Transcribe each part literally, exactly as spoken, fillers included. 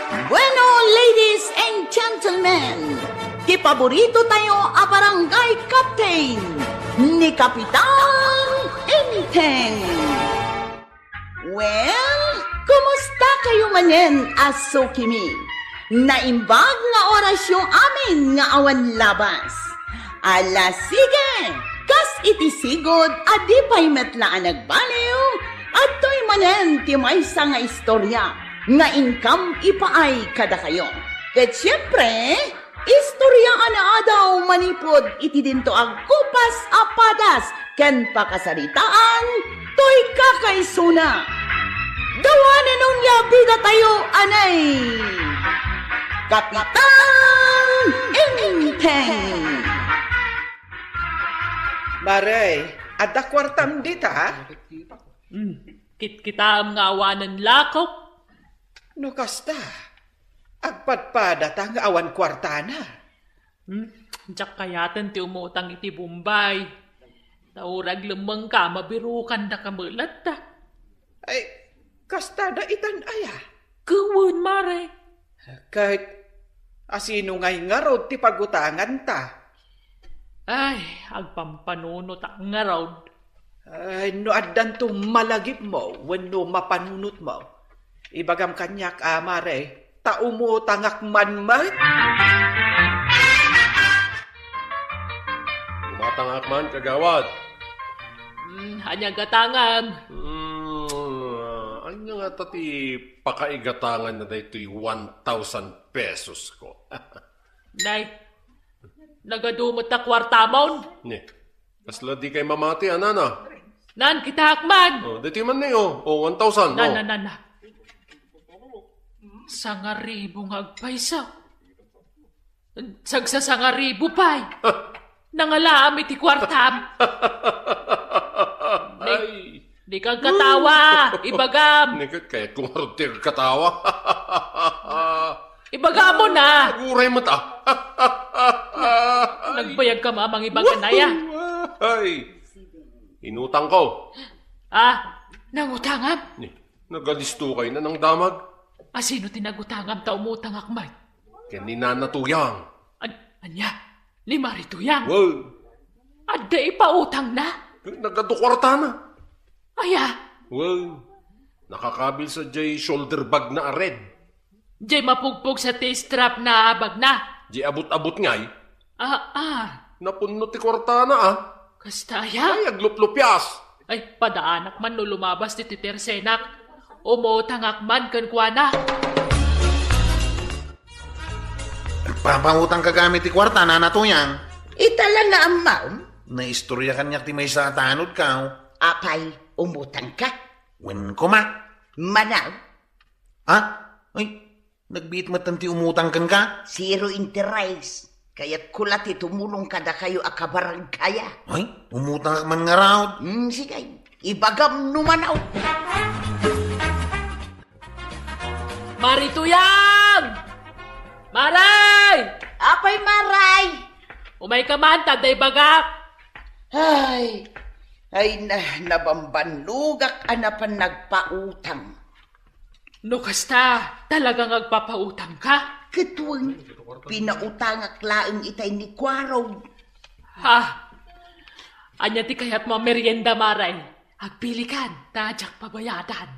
Bueno, ladies and gentlemen, ti paborito tayo a barangay captain, ni Kapitan Enteng. Well, kumusta kayo manen a sukimi? Naimbag nga orasyo amin nga awan labas. Ala, sige! Kas iti sigud a di pay met la a nagbaliw, adtoy manen ti maysa nga istorya nga inkam ipaay kadakayo. Ket siempre, istorya a naadaw manipud iti dinto a kupas a padas ken pakasaritaan toy kakaisuna. Dawanen onia bidatayo anay Kapitan Enteng. Mare, adda kuartam dita? Hmm, kitkitaem nga awanen lakok. No kasta, agpadpadata nga awan kuartana. Hmm, diak kayaten ti umutang iti Bombay. Ta uray aglemmengka, mabirukandaka met latta. Ay, kasta da itan aya? Ket wen, mare. Ket asino ngay ngarud ti pagutanganta? Ay, agpampanunotak ngarud. Ay, no addanto malagipmo wenno mapanunotmo, ibagam kaniak a, mare, ta umutangak man met. Umatangak man, kagawad. Hmm, ania gatangam? Hmm, ania ngata ti pakaigatangan na daytoy one thousand pesos ko? Nay, nagadu met a kuartamon? Ni, kasla di kay mamati, a, nana? Nan, kitaak man. Oh, daytoy man ni, oh. Oh, one thousand, Nan, oh. nan, nan, nan. Sangaribu nga agpayso. Sagsasangaribu pay. Nangalaam iti kuartam. Ni, Ay. Di kagkatawa, ibagam. Ni ket kayat ko ngarud ti kagkatawa. Ibagam na. Aguray met, a. Nagbayag ka, mamang ibagan na ya. Ay. Inutang ko. Ah, nangutangam? Ni, nagalisto kay na nang damag. Asino ti nagutangam ta umutangak met? Ken ni Nana Tuyang. An-, ania? Ni Mari Tuyang? Well. Adda ipautang na? Nagadu kuartana. Aya? Well, nakakabil sa jay shoulder bag na a red. Jay mapugpog sa ti strap na bag na. Jay abut-abut ngay. Ah, ah. Napunno ti kuartana, a. Kasta aya? Ay, agluplupias. Ay, padaanak man no lumabas ti titersenak. Umutangak man kenkuana. Nagpapautang ka gamit ti kuarta, Nana Tuyang? Ita la nga ammam. Naistorya kaniak ti maysa a tanod ka. Apay, umutang ka? Wen koma. Manaw? Ha? Ay, nagbiit met ti umutang kenka? Zero interest. Kayatko la ti tumulong kadakayo a kabarangay. Ay, umutang man ngarud. Hmm, sige. Ibagam no manaw. Mari Tuyang! Maray! Apay, Maray? Umay ka man, ta adda ibagak. Ay, ay na, nabambanlugak a napan nagpautang. No kasta, talagang agpapautang ka? Ket wen, pinautangak laeng itay ni Kuarog. Ha? Ania ti kayatmo a merienda, Maray? Agpilikan, ta diak pabayadan.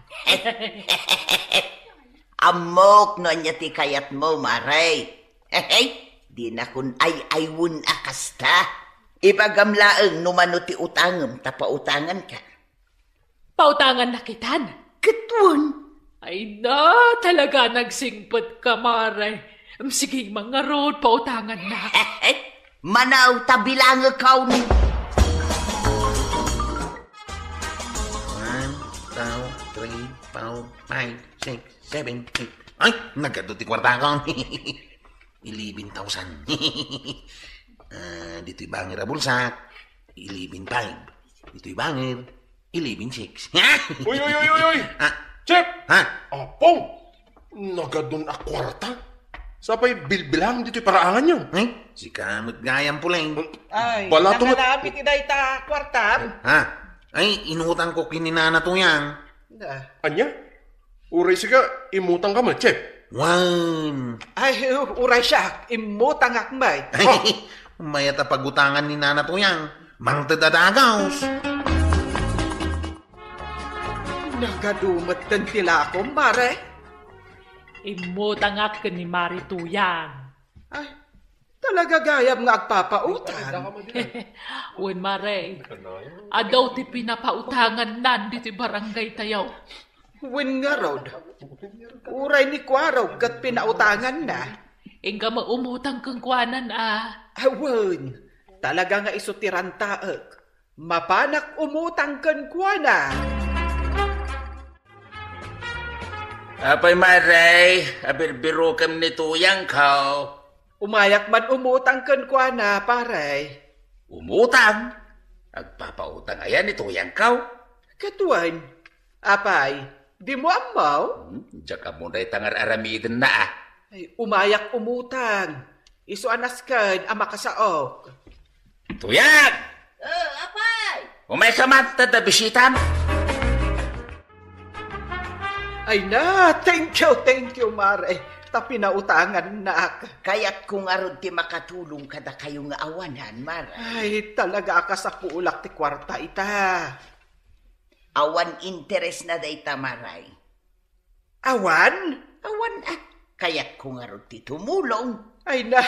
Ammok no ania ti kayatmo, Maray. Hehe, dinakon ay-aywen a kasta. Ibagam laeng no mano ti utangem ta pautanganka. Pautangannak itan? Ket wen. Ay na, talaga nagsingpet ka, Maray. Sige, mangarud, pautangannak. Manaw ta bilangekon. One, two, three, four, five, six, seven, eight. Ay, nagadu ti kuartakon. Eleven thousand. Ah, ditoy bangir a bulsak, eleven five. Ditoy bangir, eleven six. Uy, uy, uy, uy, uy! Ah. Chef! Ha? Apong! Nagadun a kuarta. Sapay bilbilang ditoy paraanganyo. Eh? Sika met gayam, Puleng. Ay, balato met. Nangalami ti dayta kuarta. Ha? Ay, inutang ko ken ni Nana Tuyang. Ah. Ania? Uray sika, imutang ka met, Chef? Wen. Ay, uray siak, immutangak met. Oh. Mayat a pagutangan ni Nana Tuyang. Mangted a dagus. Nagadu metten ti lakom, Mare. Immutangak ken ni Mari Tuyang. Ay, talaga gayam nga agpapautang? Wen, Mare. Adu ti pinapautangannan ditoy barangay tayo. Wen ngarud, uray ni Kuarog ket pinautanganna. Inggam umutang kenkuanan a. Awan, talaga nga isu ti rantaek. Mapanak umutang kenkuana. Apay, Mare, abirbirukem ni Tuyangko? Umayak man umutang kenkuana, pare. Umutang? Agpapautang aya ni Tuyangko? Ket wen, apay, dimo ammo? Hmm, diak ammo dayta nga ar-aramidenna, a. Ay, umayak umutang. Isu a nasken a makasaok. Tuyang! Oh, apay! Umayka man, ta adda bisitam. Ay na, thank you, thank you, Mare. Ta pinautangannak. Kayatko ngarud ti makatulong kadakayo nga awanan, Mare. Ay, talaga a kasapulak ti kuarta ita. Awan interesna dayta, Mare. Awan? Awan, a. Kayatko ngarud ti tumulong. Ay na,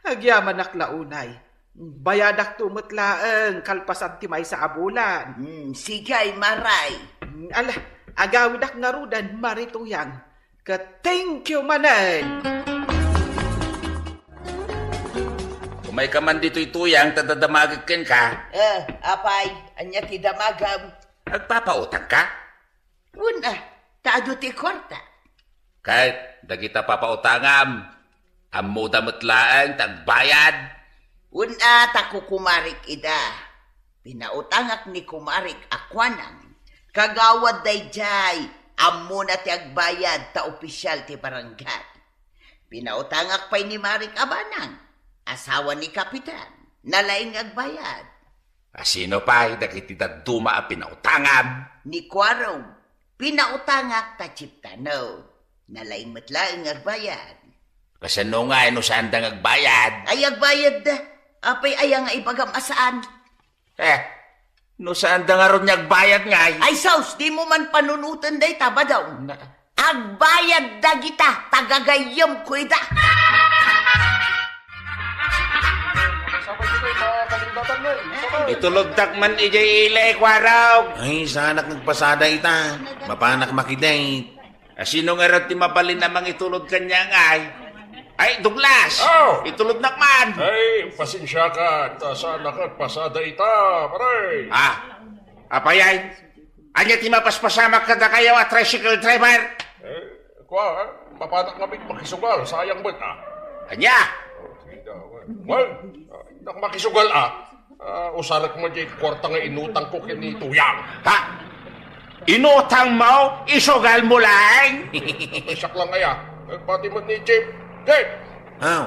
agyamanak la unay. Bayadakto met laeng kalpasan ti maysa a bulan. Hmm, sige, Mare. Hmm, ala, agawidak ngaruden, Mari Tuyang. Ket thank you manen. Umayka man ditoy, Tuyang, ta dadamagek kenka. Eh, apay, ania ti damagem? Agpapautangka? Wen a, ta adu ti kuarta. Ket dagita papautangam, ammoda met laeng ta agbayad. Wen a, ta kukumarik ida. Pinautangak ni kumarik a kuanang, kagawad daydiay, ammona ti agbayad ta opisial ti barangay. Pinautangak pay ni Marik a banang, asawa ni Kapitan, nalaing agbayad. A, sino pay dagiti dadduma a pinautangam? Ni Kuarog, pinautangak ta chiptano. Nalaing met laeng nga agbayad. Kasano ngay no saanda nga agbayad? Ay, agbayadda. Apay aya nga ibagam a saan? Eh, no saanda ngarud nga agbayad ngay? Ay, sus, dimo man panunoten dayta, Badong. Na- Agbayad dagita, ta gagayyemko ida. Itulodtak man idiay ili, Kuarog. Ay, saanak nga agpasada ita. Mapanak makidate. A, sino ngarud ti mabalin a mangitulod kaniak ngay? Ay, Douglas! Oh! Itulodnak man! Ay, pasensiaka, ta saanak nga agpasada ita, pare. Ah, apay ay? Ania ti mapaspasamak kadakayo a tricycle driver? Eh, kua, mapanak nga makisugal, sayang met, a. Ania? Oh, sige daw, eh. Well, a, innak makisugal, a. A, usarek met diay kuarta nga inutangko ken ni Tuyang. Ha? Inutangmo? Isugalmo laeng? Siak lang aya. Nagpati met ni Chief. Chief! Aw.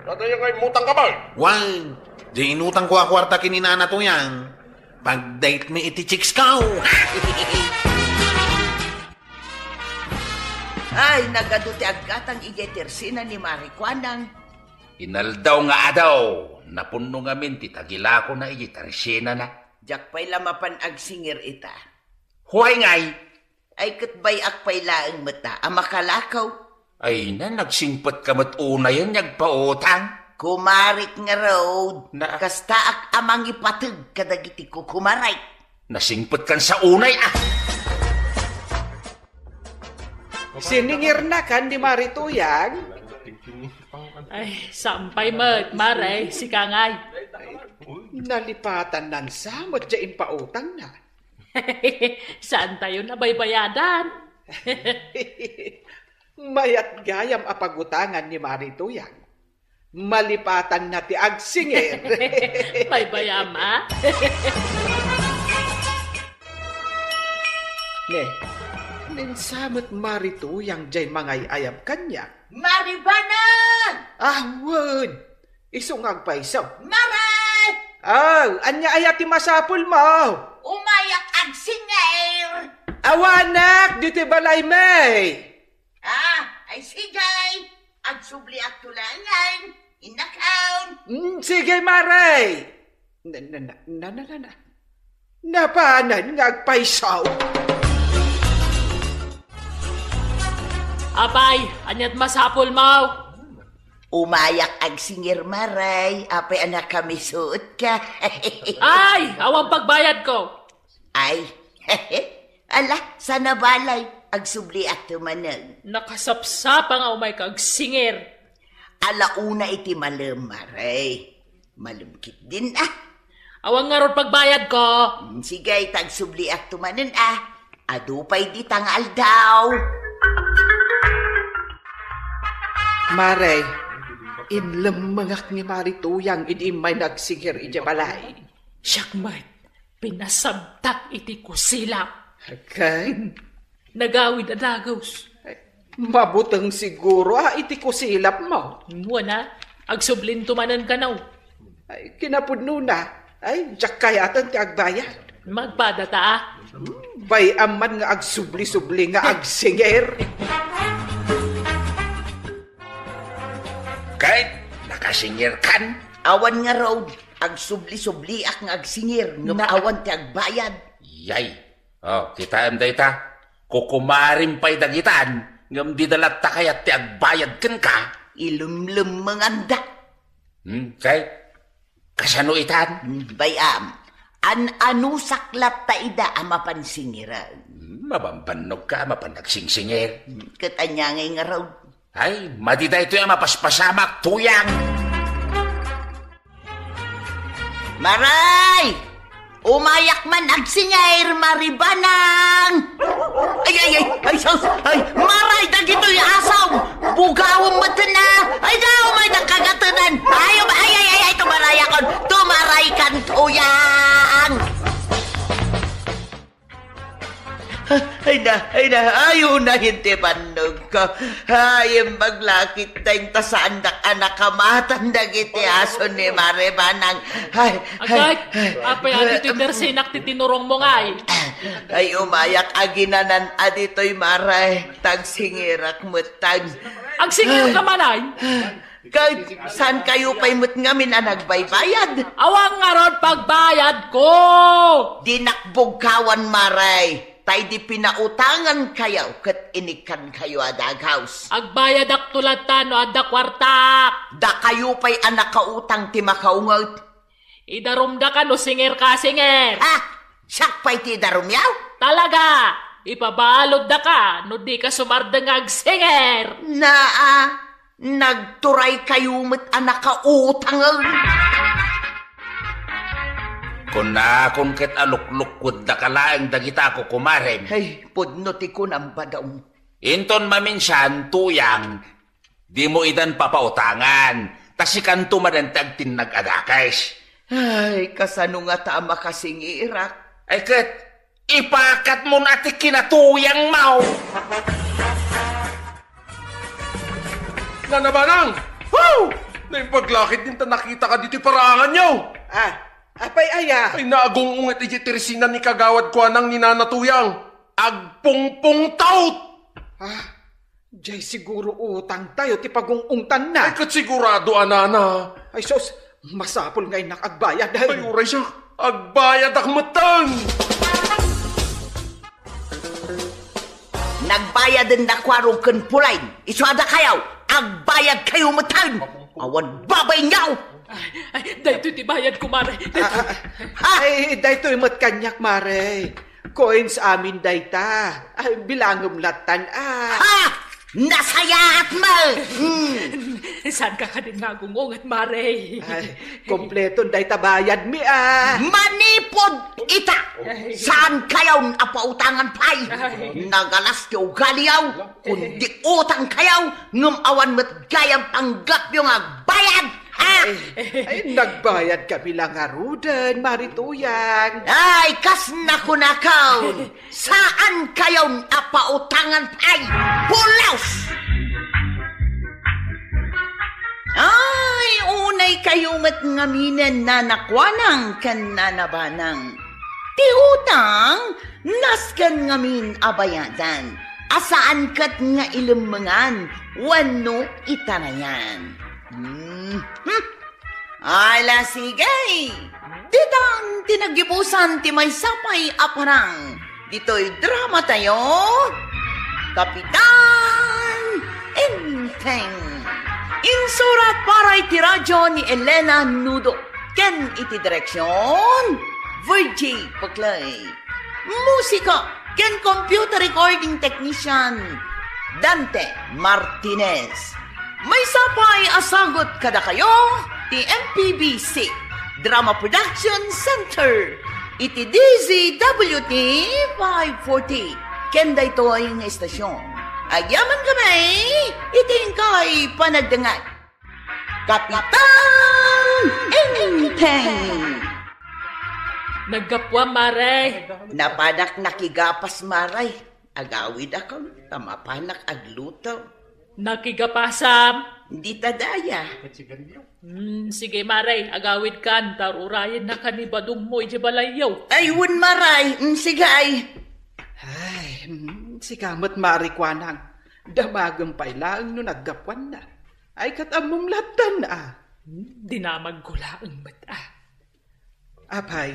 Dayta nga immutangka met? Wen, diay inutangko a kuarta ken ni Nana Tuyang. Pagdate mi iti chicks-ko. Ay, nagadu ti aggatang idiay tersena ni Mari Kuanang. Inaldaw nga adaw, napunno ngamin ti tagilakona idiay tersenana. Diak pay la mapan agsingir ita. Huay ngay? Ay, ket bay-ak pay laeng met a makalakaw. Ay na, nagsingpetka met unayen nga agpautang. Kumarik ngarud, na- kastaak a mangipateg kadagiti kukumarik. Nasingpetkan sa unay, a. Siningirna kan ni Mari Tuyang? Ay, saan pay met, Mare, sika ngay. Nalipatanna sa met diay impautangna. Saantayon a baybayadan. Mayat gayam a pagutangan ni Mari Tuyang. Malipatanna ti agsingir. Baybayam, a? Ne, nensa met Mari Tuyang diay mangay-ayab kaniak. Mari Banang! Awan! Isu nga agpayso. Mare! Aw, ania aya ti masapulmo? Umayak agsingir. Awanak, ditoy balaymi. Ah, Ay, sige. Agsubliakto laengen. Innakon. Mm, sige, Mare. Na, na, na, na, na, na, na. Napanan nga agpayso. Apay, ania't masapulmo? Umayak agsingir, Mare. Apay a nakamisuotka. Ay, awan pagbayadko. Ay, ala, saan a balay? Agsubliakto manen. Nakasapsapa nga umayka agsingir. Ala, una iti malem, Mare. Malem ketdin, ah. Awan ngarud pagbayadko. Mm, sige, ta agsubliakto manen, ah. Adu pay dita nga aldaw. Mare, inlemmengak ni Mari Tuyang idi immay nga agsingir idiay balay. Siak met, pinasabtak iti kusilap. Ken? Nagawid a dagus. Mabuteng siguro a iti kusilapmo. Wen a, agsublinto manen kano. Ay, kinapudnona. Ay, diak kayaten ti agbayad. Magpada ta, ah. Bay-am man nga agsubli-subli nga agsingir. Ket nakasingirkan? Awan ngarud, agsubli-subliak nga agsingir, ngem Na- awan ti agbayad. Yay. Oh, kitaem dayta. Kukumarim pay dagitan, ngem dida latta kayat ti agbayad kenka. Ilemlemmenganda. Hmm, kay, kasano itan? Hmm, bay-am. An-anusak latta ida a mapan singiren. Hmm, mabambannogka a mapan agsingsingir. Hmm, ket ania ngay ngarud? Ay, madi daytoy a mapaspasamak, Tuyang. Maray! Umayak man agsingir, Mari Banang! Ay, ay, ay, ay, sus! Ay, Maray, dagitoy asom! Bugawem metten a! Ay, da, umay nakagatenan! Ay, um, ay, ay, ay, ay, tumaray akon! Tumaray kan Tuyang! Ay na, ay na, ayo na, hindi bannogko. Ay, imbag lakit dayta saandak a nakamatan dagiti aso ni Mare Banang. Ay, Agay, ay, ay, apay a ditoy ay, tersinak ti tinurongmo ngay? Ay, umayak aginanan a ditoy, Mare. Tagsingirak met tag- Agsingir ka man ay? Ket saan kayo pay met ngamin a nagbaybayad? Awan ngarud pagbayadko! Dinak bugkawan, Mare, ta idi pinautangan kayo ket inikkan kayo a dagaws. Agbayadakto latta no adda kuartak. Dakayo pay a nakautang ti makaunget. Idarumdaka no singir ka, singir. Ha? Siak pay ti idarumyo? Talaga! Ipabaludaka no di ka sumardeng nga agsingir. Naa, nagturay kayo met a nakautang. Kunakon ket a luklukkuddaka laeng dagita, kukumarem. Ay, pudno ti kunam, Badong. Inton maminsan, Tuyang, dimo idan papautangan, ta sikanto manen ti agtinnag a dakes. Ay, kasano ngata a makasingirak? Ay ket, ipakatmon a ti kinatuyangmo. Nana Banang! Wow! Naimbag lakit din ta nakitaka ditoy paraanganyo! Ah, apay aya? Ay, naagung-unget iti tersina ni Kagawad Kuanang ni Nana Tuyang. Agpungpungtaw! Ah, Diay siguro utangtayo ti pagung-ungtanna. Ay, ket sigurado a nana. Ay, sus, masapul nga innak agbayad. Ay, uray siak, agbayadak metten. Nagbayaden da Kuarog ken Pulayn. Isuada kayo, agbayad kayo metten. Awan babaynyo. Ay, ay, daytoy ti bayad ko, Mare. Daytoy. Ah, ah, ah. Ay, daytoy met kaniak, Mare. Coins amin dayta. Ay, bilangem lattan, ah. Ha! Nasayaat mo! Hmm. Saan ka kadin nga agung-unget, Mare? Ay, kompleton dayta bayad mi, ah. Manipod ita! Ay. Saan kayaw a pautangan pay? Ay. Nagalas ti ugaliyaw, kundi utang kayaw, ngem awan met gayam panggapyo nga agbayad! Ha? Ay, ay, nagbayad kami la ngaruden, Mari Tuyang. Ay, kas nakunakaw, saan kayon a pautangan pay? Pulos! Ay, unay kayo met ngaminen, Nana Kuanang ken Nana Banang. Ti utang, nasken ngamin a bayadan. a saan ket nga ilemmengan wenno itarayan. Hmm. Hmm. Ala, sige! Ditan ti naggibusan ti maysa pay a parang ditoy drama tayo, Kapitan Enteng. Insurat para iti radyo ni Elena Nudo ken iti direksyon, Virgie Paclay. Musika ken computer recording technician, Dante Martinez. Maysa pay a sagut kadakayo ti M P B C Drama Production Center iti D Z W T five forty. Ken daytoy nga istasyon, agyaman kami iti inkay panagdengngeg. Kapitan Enteng. Naggapuam, Mare. Napanak nakigapas, Mare. Agawidakon, ta mapanak agluto. Nakigapasam. Dita daya. Hmm, sige, Mare, agawidkan, ta urayennak ni badongmo idiay balayyo. Ay, wen, Mare. Hmm, sige, ay. Ay, hmm, sika met, Mare, kuanang. Damagem pay laeng no naggapuanna. Ay, ket ammom lattan, a. Dinamagko laeng met, a. Apay,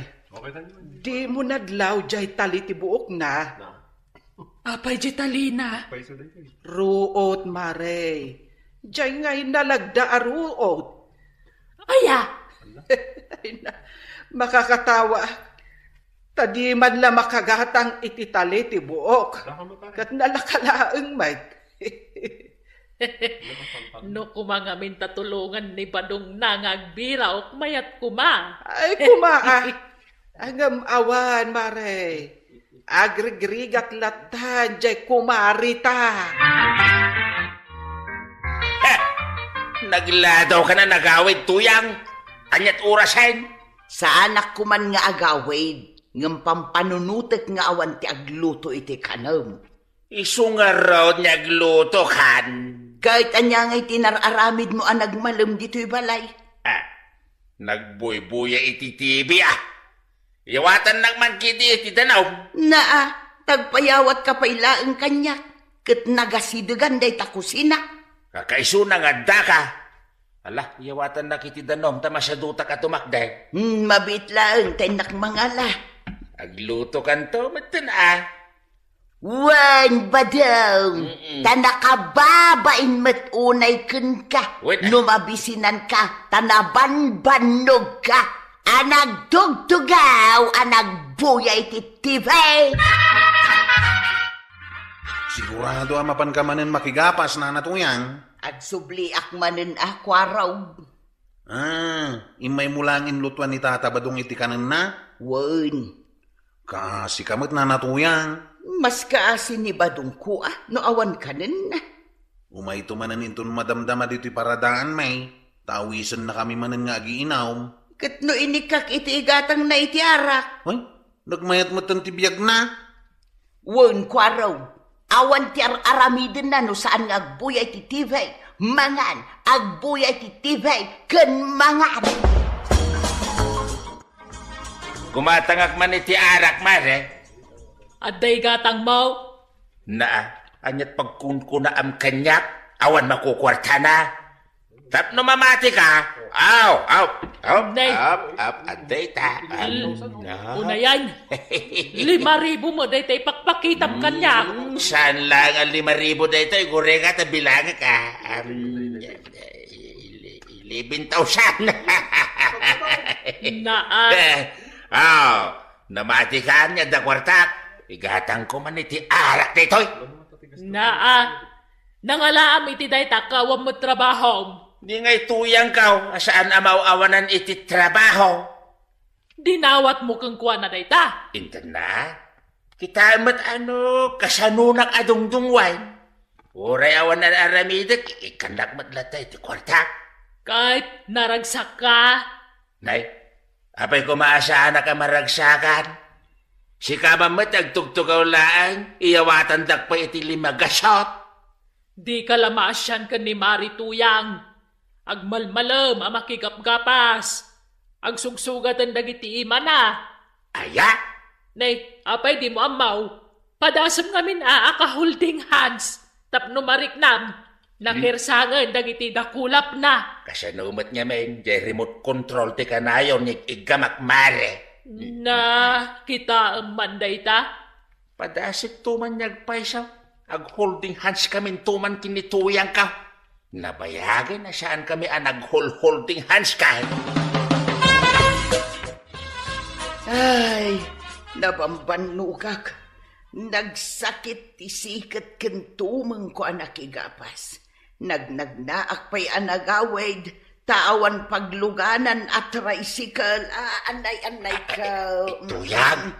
dimo nadlaw jay tali ti buokna? Apay jay talina? Ruot, Mare. Jay ngay nalagda a ruot. Aya? Ay na, makakatawa. Ta di man la makagatang iti tali ti buok. Ket nalaka laeng met. No koma ngamin ta tulongan ni badongna nga agbiraok, mayat koma. Ay, koma, a. Ngem awan, Mare. Agrigrigat lattan jay kumarita. Heh! Nagladawkan a nagawid, Tuyang. Aniat orasen? Saanak koman nga agawid, ngem pampanunotek nga awan ti agluto iti kanem. Isu ngarud nga aglutokan. Ket ania ngay ti nar-aramidmo a nagmalem ditoy balay? A, nagbuybuya iti T V, a. Yawatannak man ketdi iti danum. Naa, tagpayawatka pay laeng kaniak, ket nagasidegan dayta kusina. Kakaisuna nga addaka. Ala, yawatannak iti danum ta masadutak a tumakder. Hmm, mabiit laeng ta innak mangala. Aglutokanto metten, a. Wen, badem, mm-mm, ta nakababain met unay kenka. Wen, a. No mabisinanka, ta nabanbannogka a nagtugtugaw a nagbuya iti T V. Sigurado a mapanka manen makigapas, Nana Tuyang? Agsubliak manen a, Kuarog. A, immaymo laeng inlutoan ni Tata Badong iti kanenna? Wen. Kaasika met, Nana Tuyang. Mas kaasi ni Badongko a no awan kanenna. Umayto manen inton madamdama ditoy paradaan, may. Ta awisennakami manen nga agiinum. Ket no inikkak iti igatangna iti arak? Ay, nagmayat metten ti biagna. Wen, Kuarog, awan ti ar-aramidenna no saan nga agbuya iti T V, mangan, agbuya iti T V, ken mangan. Gumatangak man iti arak, Mare. Adda igatangmo? Naa, aniat pagkunkunaam kaniak? Awan makukuartana. Tapno mamatika. Aw, aw, aw, nay, aw, aw, adda ita. L-, ano? Unayan. Lima ribu met dayta ipakpakitam kaniak. Hmm, saan laeng a lima ribu dayta, igurega ta bilangek a. Um, eleven thousand. Naa. Eh, aw, namatikan nga adda kuartak. Igatangko man iti arak daytoy. Naa. Nangalaam iti dayta ket awan met trabahom. Di ngay tuyangkaw a saan a maaw-awanan iti trabaho. Dinawatmo kenkuana dayta? Intanna, kitaem met ano kasanonak a dungdungwen. Uray awan ar-aramidek, ikkannak met latta iti kuarta. Ket naragsakka? Nay, apay koma a saanak a maragsakan? Sika man met agtugtugaw laeng, iyawatandak pay iti lima gasot. Dika la maasian ken ni Mari Tuyang. Agmalmalem a makigapgapas. Agsugsugaten dagiti imana. Aya? Nay, apay dimo ammo? Padasem ngamin a, a ka-holding hands tapno mariknam. Hmm? Nakirsangen dagiti dakulapna. Kasano met ngamin, jay remote control ti kanayon, ig-iggamak, mare. Na, kitaem man dayta? Padasek to man nga agpayso, ag-holding hands kamin to man ken ni Tuyangko. Nabayagen a saan kami a nag-hol-holding hands ka. Ay, nabambannogak. Nagsakit ti siket ken tumengko a nakigapas. Nagnagnaak pay a nagawid, ta awan pagluganan a tricycle. Ah, anay, anay ka. Tuyang.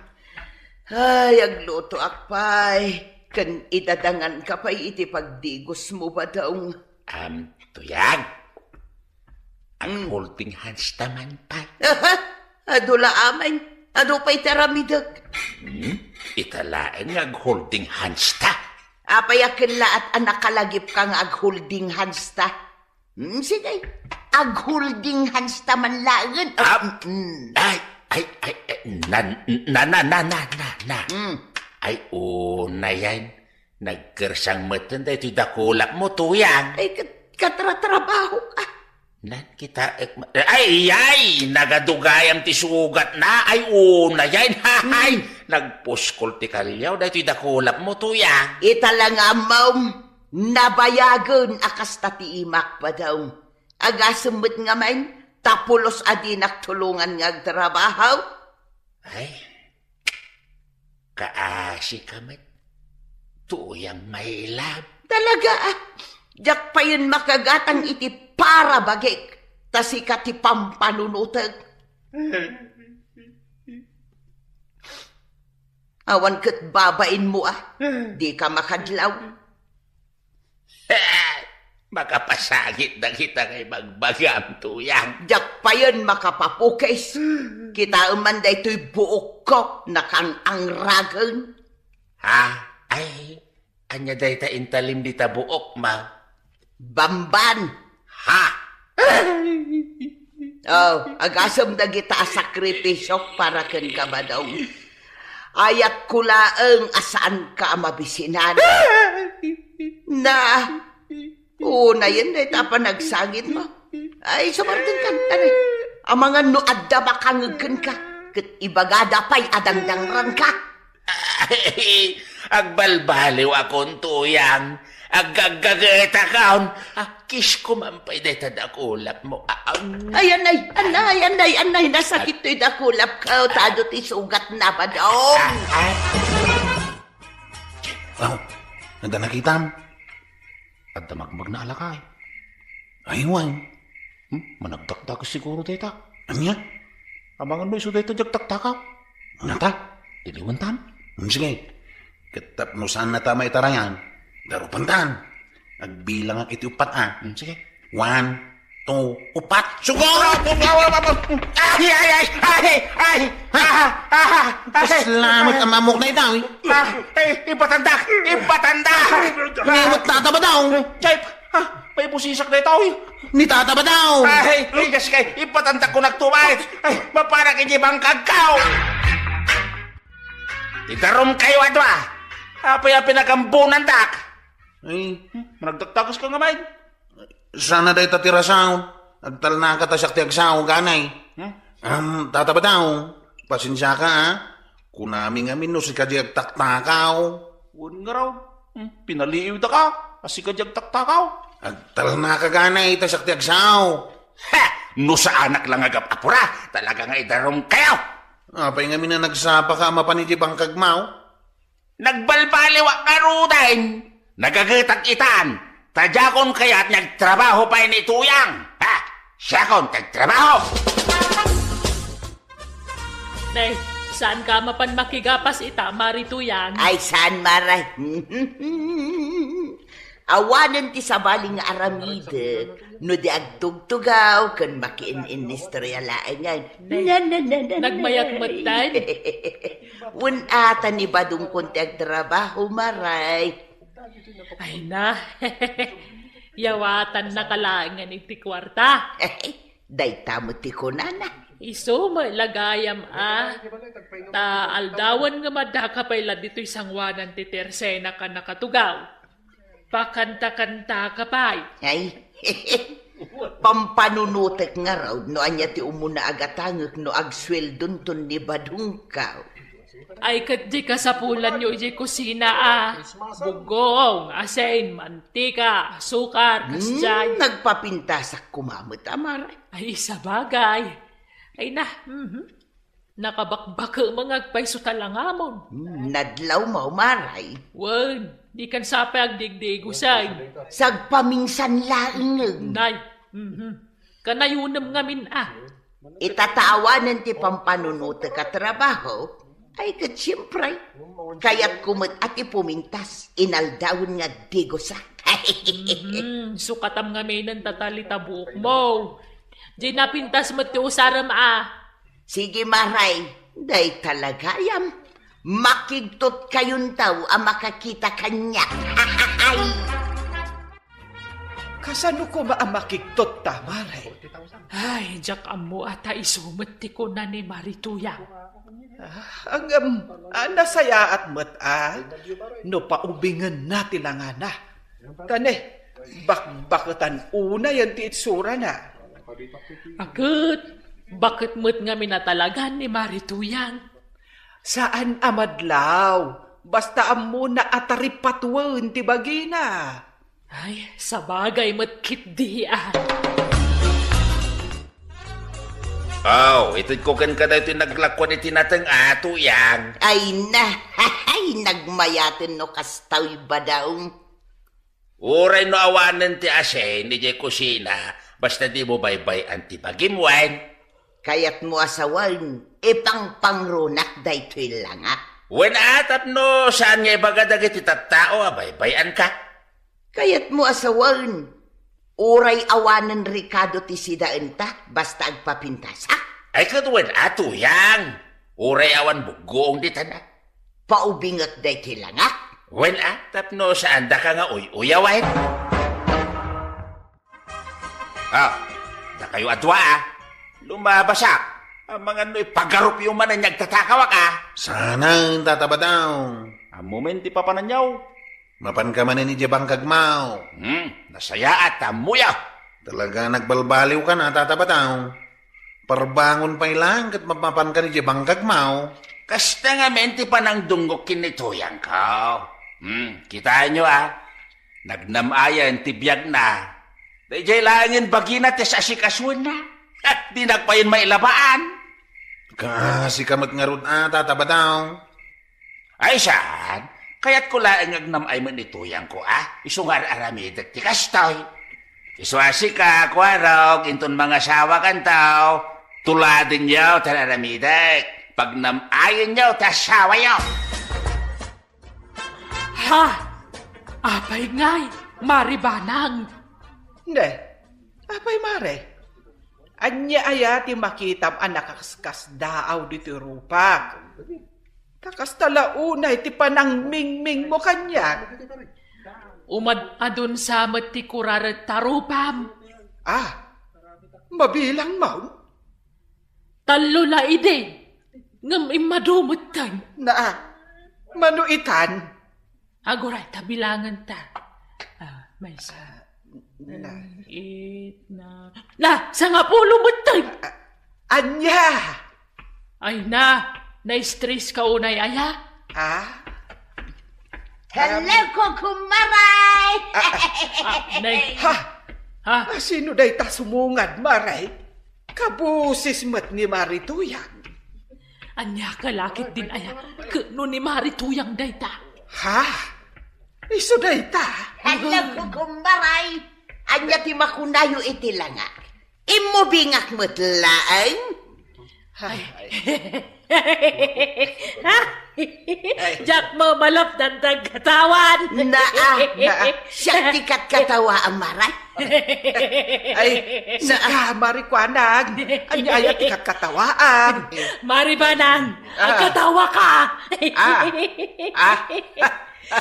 Ay, aglutoak pay. Ken idadanganka pay iti pagdigosmo, Badong. Am, Tuyang. Ag-holding hands ta man pay. Aha! Adu la amin. Adu pay ti aramidek. Hmm? Ita laeng nga ag-holding hands ta. Apay a kellaat a nakalagipka nga ag-holding hands ta? Hmm, sige. Ag-holding hands ta man laeng. Am, mm. Ay, ay, ay, ay, na, na, na, na, na, na. Mm. Ay, unayen. Nagkersang metten daytoy dakulapmo, Tuyang. Ay, kat-, katratrabaho ka. Nan, kitaek ma-, ay, ay, nagadugayam ti sugatna. Ay, unayen. Ay, mm. Nagpuskol ti kaliaw daytoy dakulapmo, Tuyang. Ita la nga ammom, nabayagen a kasta ti imak, Badong. Agasem met ngamin, ta pulos a dinak tulongan nga agtrabaho. Ay, kaasi ka met, Tuyang, my love. Talaga, ah. Diak payen makagatang iti parabagik, ta sika ti pampanunotek. Awan ket babainmo, ah. Dika makadlaw. Makapasangit dagita nga ibagbagam, Tuyang. Diak payen makapapukis. Kitaem man daytoy buokko, nakang-angragen. Ha? Ay, ania dayta intalim dita buokmo? Bamban. Ha? Oh, agasem dagita a sakripisiok para kenka, Badong. Ayatko laeng a saanka a mabisinan. Na, unayen dayta a panagsangitmo. Ay, sumartenkan, ari. Amangan no adda makangeg kenka, ket ibagada pay a dangdangranka. Ay, agbalbaliwakon, Tuyang. Aggaggagetakon. Ah, kisko man pay dayta dakulapmo. Ah, ah. Ay, anay, anay, anay, anay, nasakit toy dakulapko, ta adu ti sugatna, Badong. Ah, ah. Oh, adda nakitam? Adda magmagna a lakay. Ay, wen. Hmm? Managdakdakes siguro dayta. Ania? Amangan no isu dayta diay agtaktakaw. Nata? Tiliwentan. Hmm, sige. Ket tapno saannata maitarayan, darupantan. Agbilangak iti uppat, a. Hmm, sige. One, two, uppat. Sugo! Ay, ay, ay, ay, ay, ah, ah, ah, ah, Salamat, amamok na itaw, eh. Ah, ay, ipatandak, ipatandak. Ngemot, Tata Badong. Ay, ah, may busisak na itaw, eh. Ni Tata Badong. Ay, ay, kas kay, ipatandak ko nagtumay. Ay, maparak iti bangkagkaw. Idarum kayo, adwa. Apay a pinagambunan dak? Ay. Hmm, managdakdakas ka nga, Mike. Sana dayta ti rasaw. Agtalnaka ta siak ti agsaw, ganay. Hmm? Am, Tata Badong, pasensiaka, a. Kunami ngamin no sika di agtaktakaw. Wen nga raw. Hmm, pinaliiwdaka, a sika di agtaktakaw. Agtalnaka, ganay, ta siak ti agsaw. Ha! No saanak lang agap-apura, talaga nga idarum kayo. Apay ngamin a nagsapaka a mapan iti bangkagmo? Nagbalbaliwak ngaruden. Nagagetak itan. Ta diakon kayat nga agtrabaho pay ni Tuyang. Ha? Siakon ti agtrabaho. Nay, saanka mapan makigapas ita, Mari Tuyang? Ay, saan, Mari? Awanen ti sabali nga aramidek no di agtugtugaw ken makiin-inistorya laengen. Nay, na, na, na, na, nagmayat na. Met, tay. Wen a ta ni Badongkon ti agtrabaho, Mari. Ay na. Yawatannaka laengen iti kuarta. Dayta met ti kunana. Isu met la gayam a, ta aldawen nga madaka pay la ditoy sangoanan ti tersenaka a nakatugaw. Pakanta-kantaka pay. Ay, pampanunotek ngarud no ania ti umuna a gatangek no agsueldonton ni Badongko. Ay, ket di kasapulanyo idiay kusina a, bugong, asin, mantika, asukar, kasdiay. Hmm, nagpapintasak koma met, Amare. Ay, sabagay. Ay na, mhm. Nakabakbakemeng agpayso ta langamon. Hmm, nadlawmo, Amare. Wen, dikan sa pay agdigdigosen. Sagpaminsan laeng. Nay, mhm. Kanayonem ngamin a. Ita ta awanen ti pampanunotek a trabaho, ay ket siempre, kayatko met a ti pumintas, inaldawen nga agdigosak. Mhm, sukatam ngaminen ta talita buokmo. Diay napintas met ti usarem a. Sige, Amare, dayta la gayam. Makigtotkayonto a makakita kaniak. Ay! Kasano koma a makigtot ta, Amare? Ay, diak ammo a ta isu met ti kuna ni Mari Tuyang. Ah, ngem, ah, nasayaat met a no paubingenna ti langana. Ta ne, bakbaketan unayen ti itsurana. Ket, baket met ngamin a talagan ni Mari Tuyang. Saan a madlaw, basta ammona a taripatuen ti bagina. Ay, sabagay met ketdi a. Aw, itedko kenka daytoy naglakuan iti nateng a, Tuyang. Ay na, ay, nagmayaten no kastoy, Badong. Uray no awanen ti asin idiay kusina, basta dimo baybay-an ti bagim wen. Kayatmo a sawen, ipangpangrunak daytoy langak. Wen a, tapno saan nga ibaga dagiti tattao a baybay-anka. Kayatmo a sawen, uray awanen rekado ti sidaenta, basta agpapintasak. Ay, ket wen a, Tuyang, uray awan buggoong ditana. Paubingek daytoy langak. Wen a, tapno saandaka nga uy-uyawen. Ah, dakayo a dua a. Lumabasak. Amangan no ipagarupyo manen nga agtatakawak a. Saan, Tata Badong? Ammomin ti papananyo. Mapanka manen idiay bangkagmo. Hmm, nasayaat, ammoyo. Talaga nagbalbaliwka na, Tata Badong. Parbangon pay laeng ket mapapanka idiay bangkagmo. Kasta ngamin ti panangdungngok ken ni Tuyangko. Hmm, kitaenyo a, nagnam-ayen ti biagna. Daydiay laengen bagina ti as-asikasuenna. Dinak payen mailabaan. Kaasika met ngarud a, Tata Badong. Ay saan, kayatko laeng nga agnam-ay met ni Tuyangko a, isu nga ar-aramidek ti kastoy. Isu a sika, Kuarog, inton mangasawakanto, tuladenyo ti ar-aramidek, pagnam-ayenyo ti asawayo. Ha? Apay ngay, Mari Banang? Ne, apay, Mare? Ania aya ti makitam a nakaskasdaaw ditoy rupak? Ta kasta la unay ti panangmingmingmo kaniak. Umad-adun sa met ti kuraret ta rupam. Ah, mabilangmon? Tallo la idi, ngem immadu metten. Naa, mano itan? Aguray ta bilangenta. Ah, maysa. Na. Eight, na. Na, sangapulo metten. A-, ania? Ay na, na-stress ka unay aya? Ah? Hello, kukumaray! Ah, nay. Ha? Ha? Ah, sino dayta sumungad, Maray? Kabusis met ni Mari Tuyang. Ania ka lakit din aya? Ket no ni Mari Tuyang dayta? Ha? Isu dayta? Hello, kukumaray. Ania ti makunayo iti langak? Immubingak met laeng? Ay. Diak mamalapdan ti agkatawan. Naa, naa. Siak ti katkatawa, Maray. Ay, sika, Mari Kuanang. Ania aya ti katkatawaam? Mari Banang, ah, agkatawa ka. Ah. Ah.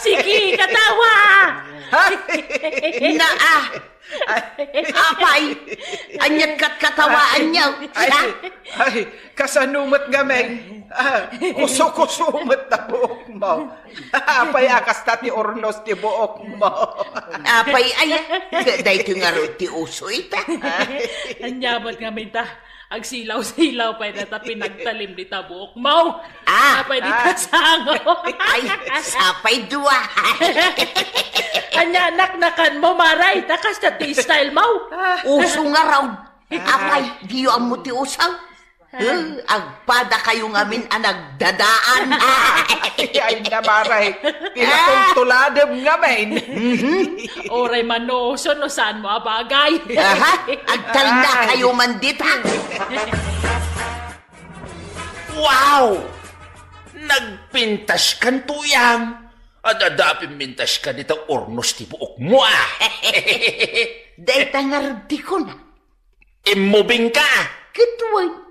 Sige, katawa. Ha? Naa. Apay, ania't katkatawaanyo? Ay, ay, kasano met ngamin? Ah, kuso-kuso met ta buokmo. Apay a kasta ti urnos ti buokmo? Apay aya, daytoy ngarud ti uso ita. Ania met ngamin ta? Agsilaw-silaw pay dayta pinagtalim dita buokmo. Ah. Apay dita sango. Ay, sapay dua. Ania naknakanmo, Mare? Ta kasta ti stylemo. Uso ngarud. Apay, diyo ammo ti uso? Eh, agpadakayo ngamin a nagdadaan. Ay, na, Mare. Pinatultuladem ngamin. Uray manuso no saanmo a bagay. Aha, agtalnakayo man dita. Wow! Nagpintaskan, Tuyang. Adda a pimmintaskan dita urnos ti buokmo, a. Dayta ngarud ti kuna. Immubingka! Ket wen.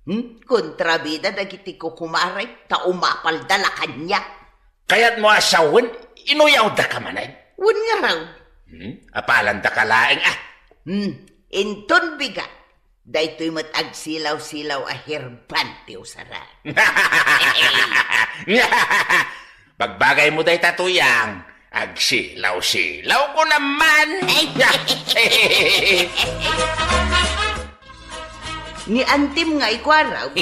Hmm? Kontrabida dagiti kukumare, ta umapalda la kaniak. Kayatmo a sawen, inuyawdaka manen? Wen ngarud. Hmm? Apalandaka laeng, a. Hmm. Inton bigat, daytoy met agsilaw-silaw a herban ti usarak. Bagbagaymo dayta, Tuyang. Agsilaw-silaw ko naman. Ni antim nga ikuaraw.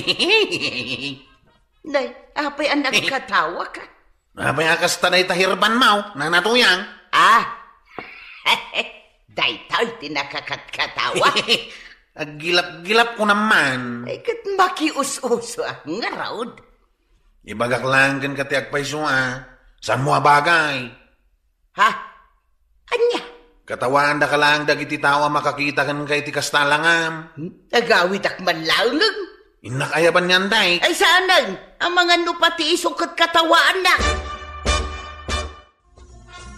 Nay, apay a nagkatawaka? Apay a kasta dayta herbanmo, Nana Tuyang? Ah, daytoy ti nakakatkatawa. Aggilap-gilap ko naman. Ay, ket makius-uso a ngarud. Ibagak laeng kenka ti agpayso a, saanmo a bagay? Ha? Ania? Katawaandaka laeng dagiti tao a makakita kenka iti kasta a langam. Hmm? Agawidak man laeng. Innak aya ban nga anday? Ay, saanen. Amangan no pati isu ket katawaannak.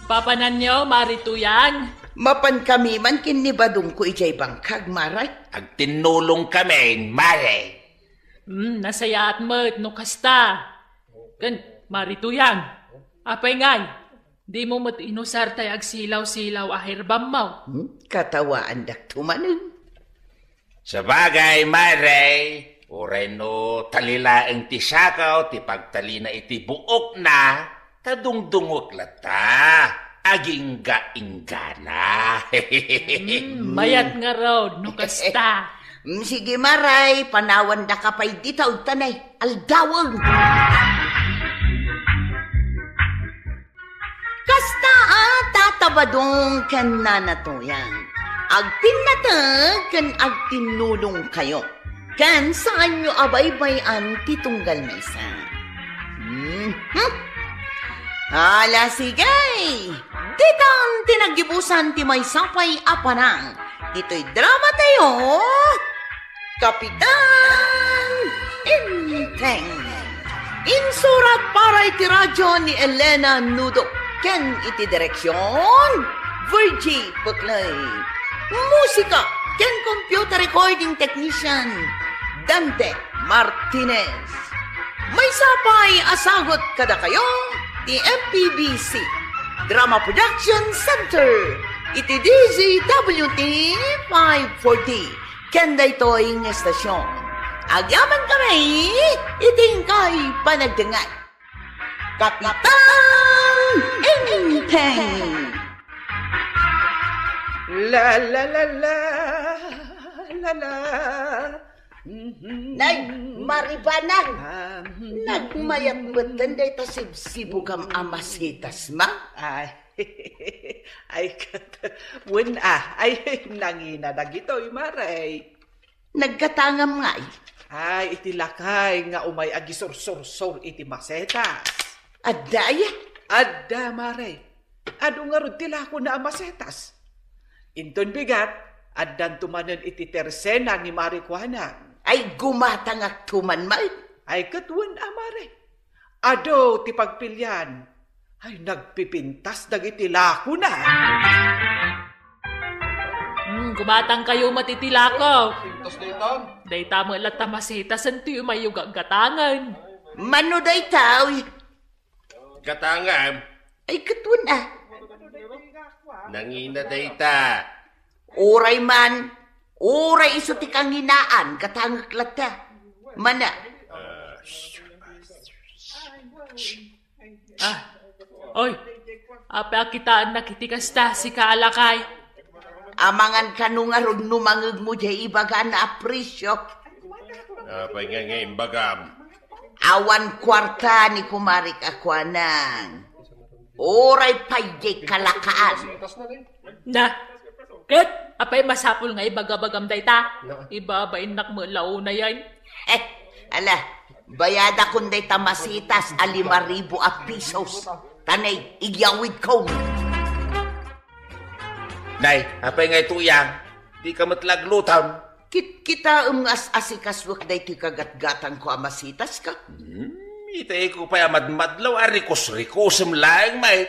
Papananyo, Mare Tuyang? Mapankami man ken ni Badongko idiay bangkag, Mare. Agtinnulongkami, Mare. Hmm, nasayaat met no kasta. Ken, Mare Tuyang, apay ngay, dimo met inusar tay agsilaw-silaw a herbanmo? Hmm, katawaandakto manen. Sabagay, Mare, uray no tali laeng ti sakaw ti pagtalina iti buokna, ta dungdungwek latta, agingga-inggana. Hmm, mayat ngarud no kasta. Hmm, sige, Mare, panawandaka pay dita, ta nay, aldawen. Kasta a, Tata Badong ken Nana Tuyang, agpinnateg ken agtinnulongkayo, ken saanyo a baybay-an ti tunggal maysa. Mhm. Ala, sige! Ditan ti naggibusan ti maysa pay a panang ditoy drama tayo, Kapitan Enteng. Insurat para iti radio ni Elena Nudo ken iti direksion, Virgie Peclay. Musika ken computer recording technician, Dante Martinez. Maysa pay a sagut kadakayo ti M P B C Drama Production Center iti D Z W T five forty. Ken daytoy nga estasion, agyamankami iti inkay panagdengngeg. Kapitan Enteng. La, la, la, la, la, la. Mhm. Nay, Mare Banang, ah, mhm. Nagmayat metten dayta sibsibugam a masetas, ma? Ay, ay, ket, wen, a, ay, nangina dagitoy, Mare. Naggatangam ngay? Ay, iti lakay nga umay agisursursur iti masetas. Adda aya? Adda, Mare. Adu ngarud ti lakona a masetas. Inton bigat, addanto manen iti tersena ni Mare Kuana. Ay, gumatangakto man, Mare. Ay, ket wen a, Mare. Adu ti pagpilian. Ay, nagpipintas dagiti lakona. Hmm, gumatangkayo met iti lako. Pintas daytan. Dayta met latta masetasen ti umayyo gagatangen. Mano dayta, uy? Gatangen. Ay, ket wen a. Nangina dayta. Uray man, uray isu ti kanginaan, katangek latta. Mana? Ah, oy, apay a kitaennak iti kasta, sika a lakay? Amangan kano ngarud no mangegmo diay ibagana a presio. Apay nga nga imbagam? Awan kuarta ni kumarik a kuanang. Uray pay diay kalakaan. Na, ket apay masapul nga ibagabagam dayta? Ibabainnak met la unayen. Eh, ala, bayadakon dayta masitas a lima ribu a pisos. Tanay, igyawidkon. Nay, apay nga ito, Yang? Di ka met laglutam. Kitkitaem nga as-asikasuek daytoy kagatgatangko a masitaska. Hmm, itay ko pay a madmadlaw a rikus-rikusem laeng met.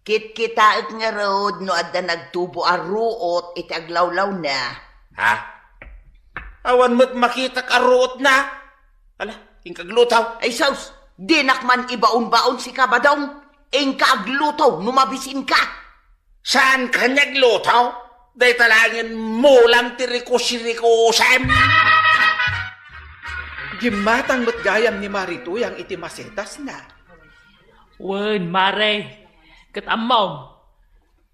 Kitkitaek ngarud no adda nagtubo a ruot iti aglawlawna. Ha? Awan met makitak a ruotna. Ala, inka aglutaw. Ay, sus! Dinak man ibaon-baon, sika, Badong. Inka aglutaw no mabisinka. Saan ka nga aglutaw? Dayta laengen mulam ti rikus-rikusem. Gimmatang met gayam ni Mari Tuyang iti masitasna. Wen, Mare, ket ammom,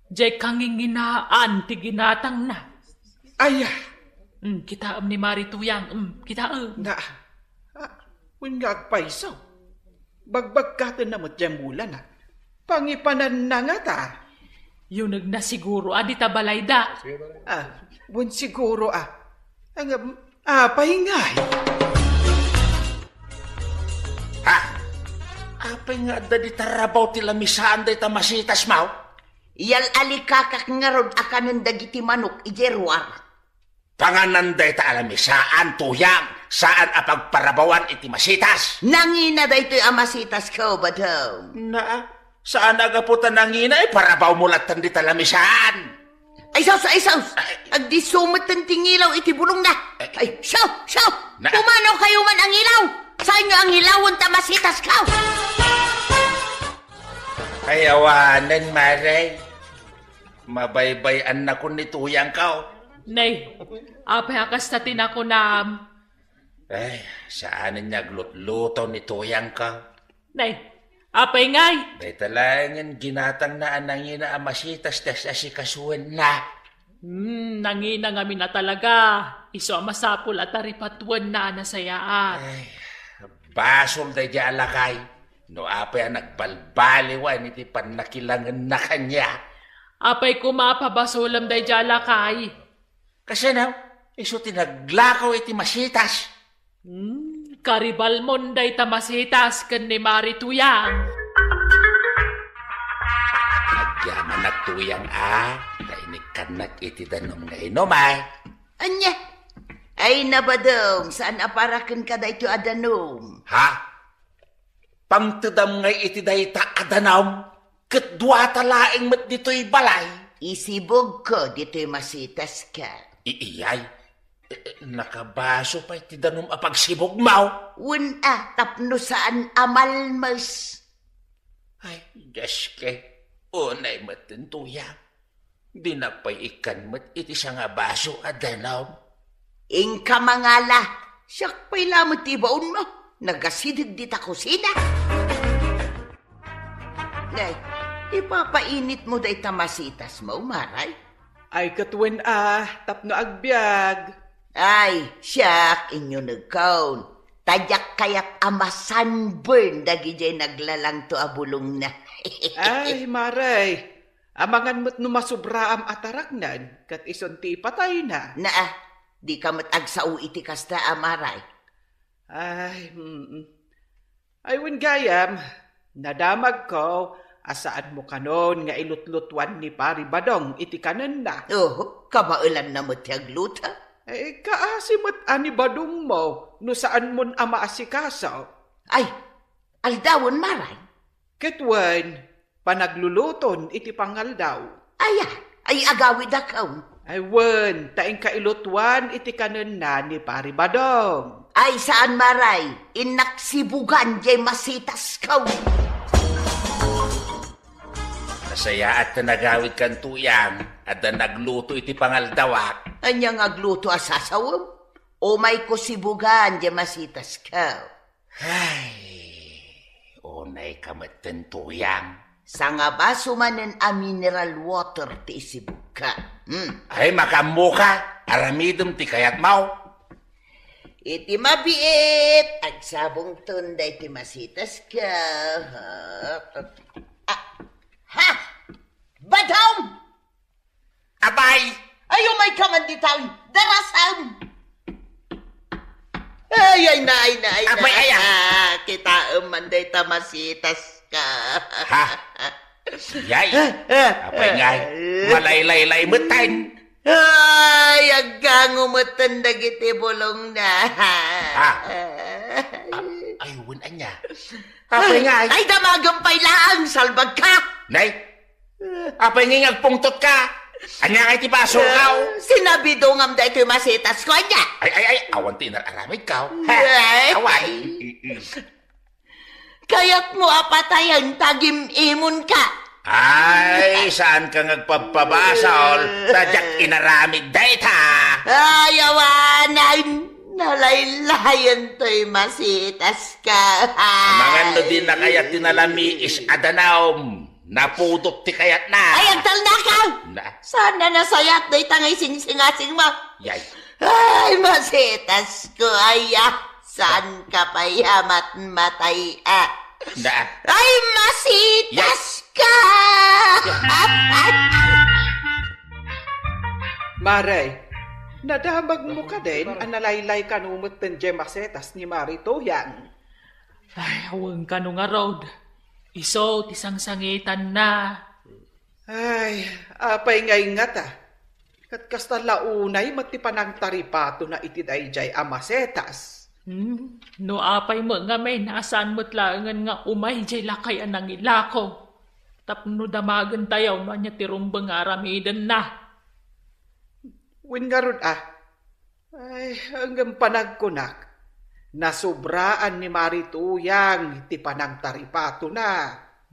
diay kanginginaan ti ginatangna. Aya! Mm, kitaem ni Mari Tuyang, mm, kitaem. Na, ah, wen nga agpayso. Bagbagkatenna met diay mulana. Pangipananna ngata. Yunegna siguro a dita balayda. Ah, wen siguro a. Ngem, apay ngay? Ha? Apay nga adda dita rabaw ti lamisaan dayta masitasmo? Yal-alikakak ngarud a kanen dagiti manok idiay ruar. Panganan dayta a lamisaan, Tuyang, saan a pagparabawan iti masitas. Nangina daytoy a masitasko, Badong. Naa, saan a gapu ta nangina, iparabawmo latta dita lamisaan. Ay, sus, ay, sus! Ay. Agdisso metten ti ngilaw iti bulongna. Ay. Ay, siaw, siaw! Na. Pumanaw kayo man ang ilaw! Saanyo ang ilawon ta masitasko? Ay, awanen, Mare. Mabaybay-annakon ni Tuyangko. Nay, apay a kasta ti nakunam? Ay, saanen nga aglutluto ni Tuyangko. Nay, apay ngay? Dayta laengen ginatangna a nangina a masitas ti as-asikasuenna. Hmm, nangina ngamin a talaga. Isu a masapul a taripatuenna a nasayaat. Ay, basol daydiay a lakay. No apay a nagbalbaliwan iti pannakilangenna kaniak. Apay koma a pabasolem daydiay a lakay? Kasano? Isu ti naglakaw iti masitas. Hmm, karibalmon dayta masitas ken ni Mari Tuyang. Agyamanak, Tuyang, a, ta inikkannak iti danum nga inum, ay. Ania? Ay, na, Badong, saan a para kenka daytoy a danum? Ha? Pangtedam ngay iti dayta a danum, ket duata laeng met ditoy balay. Isibugko ditoy masitaska. Iiyay, e, e, nakabaso pay ti danum a pagsibugmo. Wen a, tapno saan a malmes. Ay, Dioske, unay met daytoy a. Dinak pay ikkan met iti sangabaso a danum. Inka mangala, siak pay lamet ti ibaonmo. Nagasideg dita kusina. Nay, ipapainitmo dayta masitasmo, Maray? Ay, ket wen a, tapno agbiag. Ay, siak, inyunegkon. Ta diak kayat a masunburn dagidiay naglalangto a bulongna. Ay, Maray, amangan met no masubraam a taraknan, ket isun ti ipatayna. Naa, dika met agsao iti kasta a, Maray. Ay, mm. Ay, wen gayam, nadamagko a saanmo kanon nga ilutlutuan ni Pari Badong iti kanenna. Oho, kabaelanna met ti agluto. Eh, kaasi met a ni Badongmo no saanmon a maasikaso. Ay, aldawen, Maray. Ket wen, panagluluton iti pangaldaw. Aya, ay agawidakon. Ay wen, ta inka ilutuan iti kanenna ni Pari Badong. Ay saan, Maray, innak sibugan diay masitasko. Sayaat ta nagawidkan, Tuyang, adda nagluto iti pangaldawak. Ania nga agluto a sasawem? Umayko sibugan diay masitasko. Ay, unayka metten, Tuyang. Sangabaso manen a mineral water ti isibugka. Hmm. Ay, makaammoka. Aramidem ti kayatmo. Iti mabiit, agsabongton daytoy masitasko. Ah, ha! Badom! Apay! Ay, umayka man dita, darasam! Ay, ay, nay, nay, Apay, nay. Ay, ah. Ah, kitaem man dayta masitasko. Ha? Yay! Ah, ah, Apay ngay, ah. Malaylaylay metten. Ay, aggango metten dagiti bulongna. Ha? Ay, wen ania? Apay ngay. Ay, damagem pay laeng, salbagka. Nay, apay ngay nga agpungtotka? Ania ngay ti basolko? Ah, sinabidongam daytoy masitasko, ania? Ay, ay, ay, awan ti inar-aramidko. Ha? Ay. Awan. Kayatmo a patayen ta gim-imonka? Ay, saanka nga agpabpabasol, ta diak inaramid dayta. Ay, awanen, nalaylayen toy masitasko. Amangan no di na kayat ti nalamiis a danum, napudot ti kayatna. Ay, agtalnakaw! Na? Saan na nasayat dayta nga isingsingasingmo? Yay. Ay, masitasko, aya. Saanka pay a matmatay, a? Na? Ay, masitasko! Mare, nadamagmo kadin a nalaylay kano metten diay masitas ni Mari Tuyang? Ay, awan kano ngarud. Isu ti sangsangitanna. Ay, apay ngay ngata? Ket kasta la unay met ti panangtaripatona iti daydiay a masitas. Hmm, no apay met ngamin a saan met laengen nga umay diay lakay a nangilako tapno damagentayo no ania ti rumbeng nga aramidenna. Wen ngarud a, Ay, ngem panagkunak, nasobraan ni Mari Tuyang ti panangtaripatona.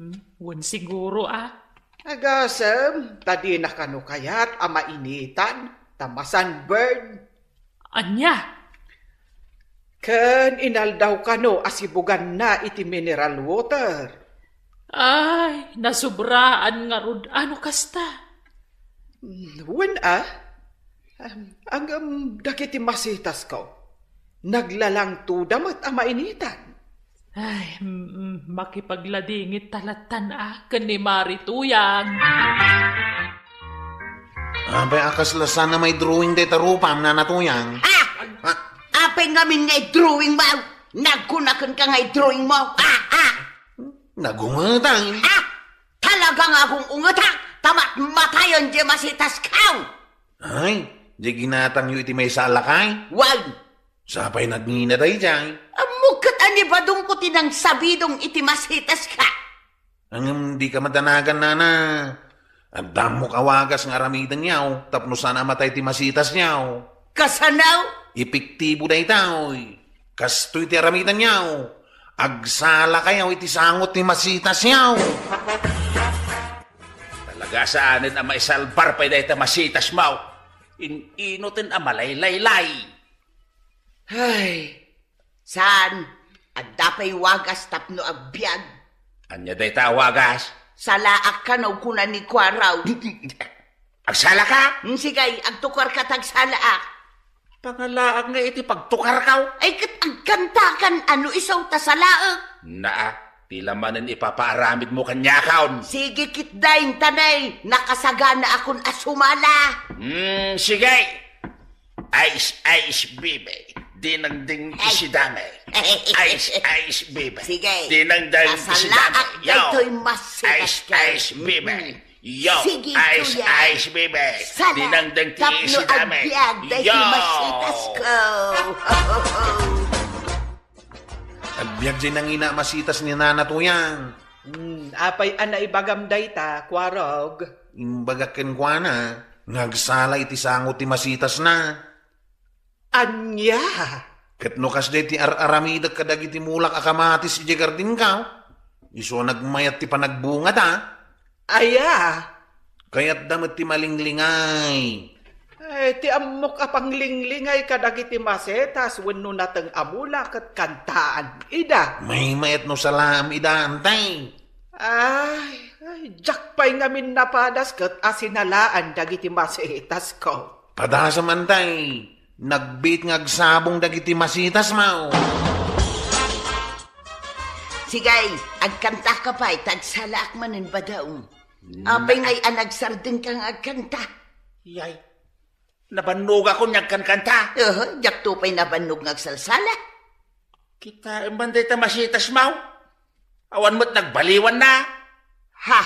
Hmm, wen siguro a. Agasem, ta dina kano kayat a mainitan, ta masunburn. Ania? Ken inaldaw kano a sibuganna iti mineral water. Ay, nasobraan ngarud a no kasta. Hmm, wen a? Am, ngem dagiti masitasko, naglalangtoda met a mainitan. Ay, mm, mm, makipagladingit ta lattan a ken ni Mari Tuyang. Apay a kasla saan a maidrawing dayta rupam, Nana Tuyang? Ah! Ah! Apay ngamin nga idrawingmo? Nagkuna kenka nga idrawingmo? Ah! Ah! Nagungetan. Ah! Talaga nga agung-ungetak, ta matmatayen diay masitasko. Ay, diay ginatangyo iti maysa a lakay? Wen. Sapay nagngina daydiay. Ammok ket a ni badongko ti nangsabidong iti masitaska. Ngem dika madanagan, nana. Adda ammok a wagas nga aramidenyo tapno saan a matay ti masitasyo. Kasano? Epektibo daytoy. Kastoy ti aramidenyo. Agsalakayo iti sango ti masitasyo. Talaga saanen a maisalbar pay dayta masitasmo. In-inoten a malaylaylay. Ay, saan? Adda pay wagas tapno agbiag. Ania dayta a wagas? Salaak kano, kuna ni Kuaraw. Agsalaka? Mm, sige, agtukarka ta agsalaak. Pangalaak nga iti pagtukarko. Ay, ket agkantakan a no isu ta salaek. Naa, pila manen ipapaaramidmo kaniakon? Sige, ketdin, ta nay, nakasaganaakon a sumala. Hmm, sige. Ice, ice, baby. Dinengdeng iti sidame. Ice, ice, baby. Sige. Dinengdeng iti sidame. Kasalaak daytoy masitas. Ice, ice, baby. Mm. Yo, sige, ice, kuya. Ice, baby. Sala, dinengdeng ti tapno sidame. Agbiag daytoy masitasko. Agbiag diay nangina a masitas ni Nana Tuyang. Hmm, apay a naibagam dayta, Kuarog? Imbagak kenkuana nga agsala iti sango ti masitasna. Ania? Ket no kasdiay ti ar-aramidek kadagiti mulak a kamatis idiay gardinko, isu a nagmayat ti panagbungada. Aya? Kayatda met ti malinglingay. Eh, ti ammok a panglinglingay kadagiti masetas wenno nateng a bola ket kantaan ida. Maymayat no salaam ida, antay. Ay, ay, diak pay ngamin napadas ket a sinalaan dagiti masetasko. Padasem, antay. Nagbiit nga agsabong dagiti masetas, mao. Sige, agkantaka pay, ta agsalaak manen, Badong. Apay ngay a nagsardengka nga agkanta? Yay, nabannogakon nga agkankanta. Aha, diakto pay nabannog nga agsalsala. Kitaem man dayta masetas, mao. Awan met nagbaliwanna. Ha?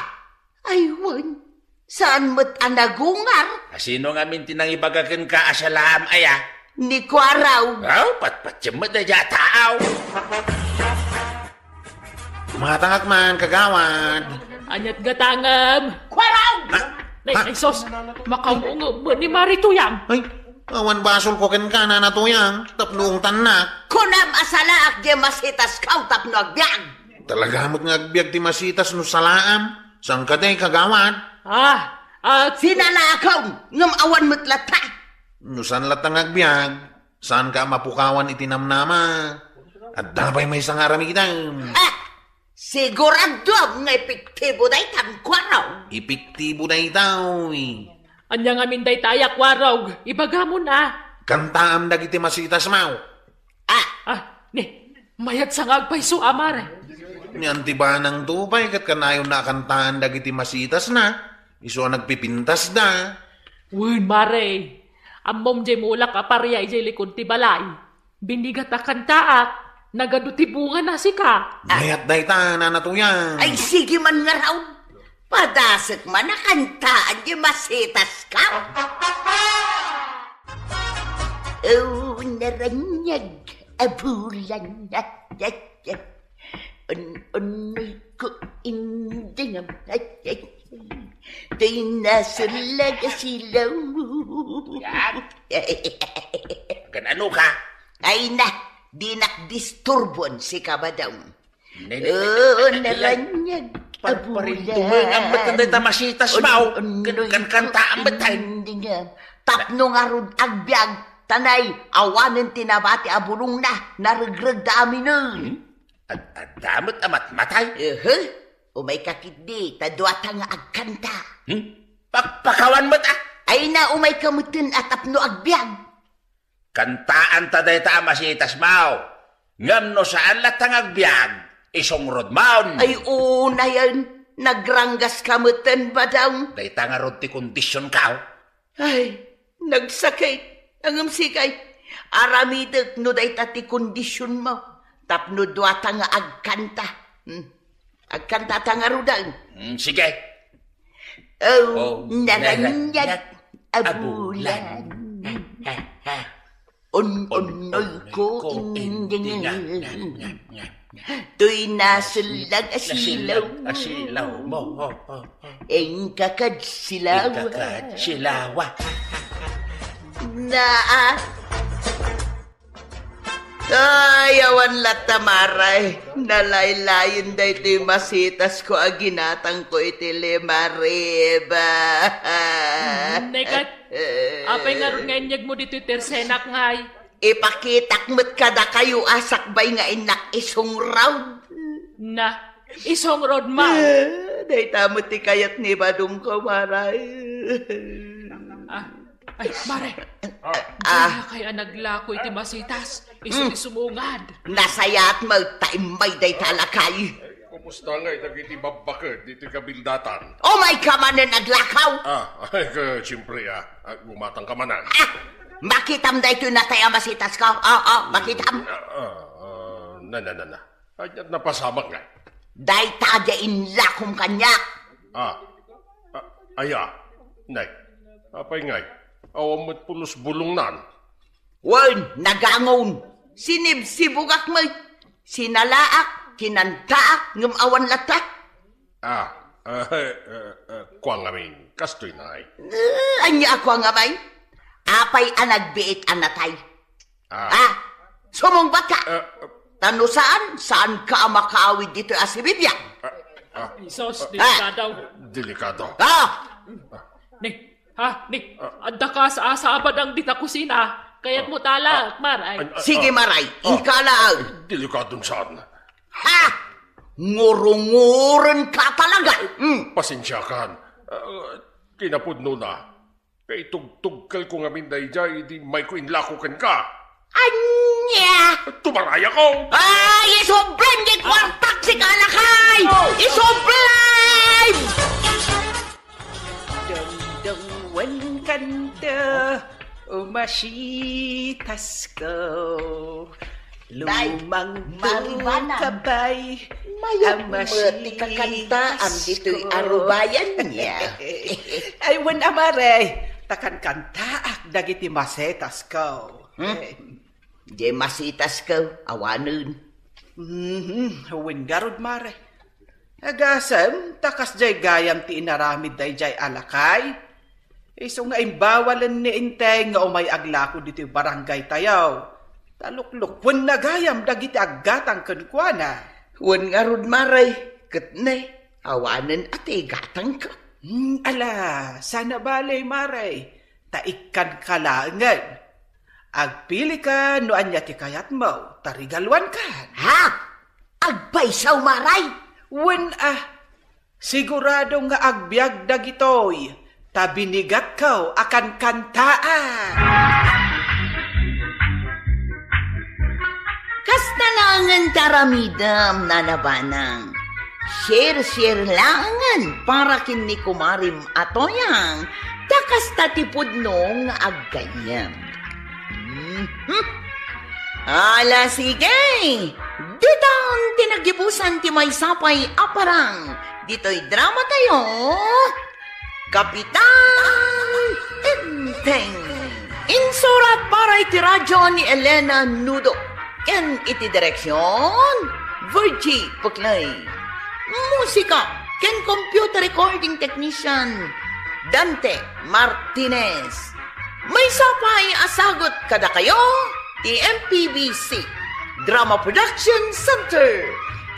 Ay, wen. Saan met a nagungar? A sino ngamin ti nangibaga kenka a salaam aya? Ni Kuaraw. Aw, patpatiem met daydiay a taaw. Matangak man, kagawad. Ania't gatangem? Kuaraw! Ha? Nay, Ha? Ay, sos, makaungungem ni Mari Tuyang. Ay, awan basolko kenka, Nana Tuyang, tapno ungtannak. Kunam a salaak diay masetaskaw tapno agbiag. Talaga met nga agbiag ti masetas no salaam. Saan kadi, kagawad? Ah, ah, Sinalaakon, ngem awan met latta. No saan latta nga agbiag, saanka a mapukawan iti namnama. Adda pay maysa nga aramidem. Ah! Siguraduam nga epektibo daytan, Kuaraw. Epektibo daytoy. Ania ngamin dayta aya, Kuaraw? Ibagamon a. Kantaam dagiti masetas, mao. Ah! Ah, ni, mayat sa nga agpayso, Amare. Ni Antibanang to pay, ket kanayonna a kantaan dagiti masetasna. Isu a nagpipintasda. Wen, Mare. Ammom diay mulak a paria idiay likod ti balay. Binigat a kantaak, nagadu ti bungana sika. Mayat dayta, Nana Tuyang. Ay, sige man ngarud. Padasek man a kantaan diay masetaskaw. Oh, naranyag a bulan. Un-, unoy ko indingam. Toy nasellag a silaw. Yan. Agano ka? Ay na, dinak disturbuan sika, Badong. Ne, ne, ne, Oh, ne, ne, naranyag a bulan. Parparintumeng ang matan dayta masetas, mao. Un-, Kan-, unoy kankantaan ko met tayo. Indingam. Tapno ngarud agbiag, tanay, awanen ti nabati a bulongna, naregregda aminen. Hmm? Ad-, adda met a matmatay? Ehe. Umayka ketdi, ta duata nga agkanta. Hmm? Pakpakawan met a? Ay na, umayka metten a tapno agbiag. Kantaanta dayta a masetas, mao. Ngem no saan latta nga agbiag, isungrod mon. Ay, unayen, nagranggaska metten, Badong. Dayta ngarud ti kondisionko. Ay, nagsakit. Ngem sige, aramidek no dayta ti kondisionmo. Tapno duata nga agkanta. Hmm. Agkantata ngaruden. Hmm, sige. Oh, Oh, naranyag naranyag a a bulan. Bulan. Un-, unoy ko indingan. Toy nasellag a silaw. Nasellag a silaw mo. Oh, oh, oh. Engka kad silaw. Engka kad silawa. Na, ah. Ay, awan latta, Mare. Nalaylayen daytoy masetasko a ginatangko iti lima riba. Nekat, apay ngarud nga inyegmo ditoy tersenak ngay? Ipakitak met kadakayo a sakbay nga innak isungrod. Na, isungrod man. Ah, dayta met ti kayat ni Badongko, Mare. Ah, ay, Mare. Ah. Diay kay a naglako iti masetas, isu ti sumungad. Nasayaat met ta immay dayta a lakay. Kumusta ngay dagiti babbaked ditoy kabildatan? Umayka manen aglakaw! Ah, ay, ka, siyempre, ah, ah, gumatangka manen. Ah, makitam daytoy natay a masetasko. Ah, ah, makitam. Ah, ah, ah, na, na, na, na. Ay, napasamak nga. Dayta diay inlakom kaniak. Ah, ah, aya, nay, apay ngay, awan met pulos bulongnan. Wen, nagangon. Sinibsibugak met. Sinalaak, kinantaak, ngem awan latta. Ah, eh, eh, eh, kua ngamin, kastoy, nay. Eh, ania a kua ngamin? Apay a nagbiit a natay? Ah. Ah, sumungbatka. Eh, eh. Ta no saan, saanka a makaawid ditoy a sibibiag. Ah. Ah, Sos, ah, delikado. Delikado. Ah! Ni, ha, ni, adda ka sa, sa abadang dita kusina. Kayat mo tala, ah, Maray. Ay, ah, Sige, ah, Maray, ah, inkalaag. Delikadon saan? Ha? Ngurunguren ka talaga. Hmm. Pasensyakan. Ah, kinapudno na. Kay tugtugkel ko ngamin daydiay, idi mayko inlako kenka. Ania? Tumaray ako! Ay, isubli ti kuartak ti kalakay! Isubli! Dongdong wen kanta, umasitas ko. Day, Lumang Maribana. Kabay. Mayat met ti kakantaam ditoy arubayan niya. Ay, wen a, Maray, ta kankantaak dagiti masetas ko. Hmm? Eh. Di masetas ko, awanen. Mhm, wen garud, Maray. Agasem, ta kasdiay gayam ti inaramid daydiay a lakay. Isu nga imbawalen ni Enteng nga umay aglako ditoy barangay tayo. Ta luklukwenna gayam dagiti aggatang kenkuana. Wen ngarud, Maray, ket ne, awanen a ti gatangko. Hmm, ala, saan a bale, Maray, ta ikkanka laengen. Agpilika no ania ti kayatmo, ta regaluankan. Ha? Agpayso, Maray? Wen a, sigurado nga agbiag dagitoy, ta binigatko a kankantaan. Kasta laengen ti aramidem, Nana Banang. Share-share laengen para ken ni kumarim a Toyang, ta kasta ti pudno nga aggayyem. Mhm. Ala, sige! Ditan ti nagibusan ti maysa pay a parang ditoy drama tayo, Kapitan Enteng. Insurat para iti radyo ni Elena Nudo ken iti direksyon, Virgie Puclay. Musika ken computer recording technician, Dante Martinez. Maysa pay a sagut kadakayo ti M P B C Drama Production Center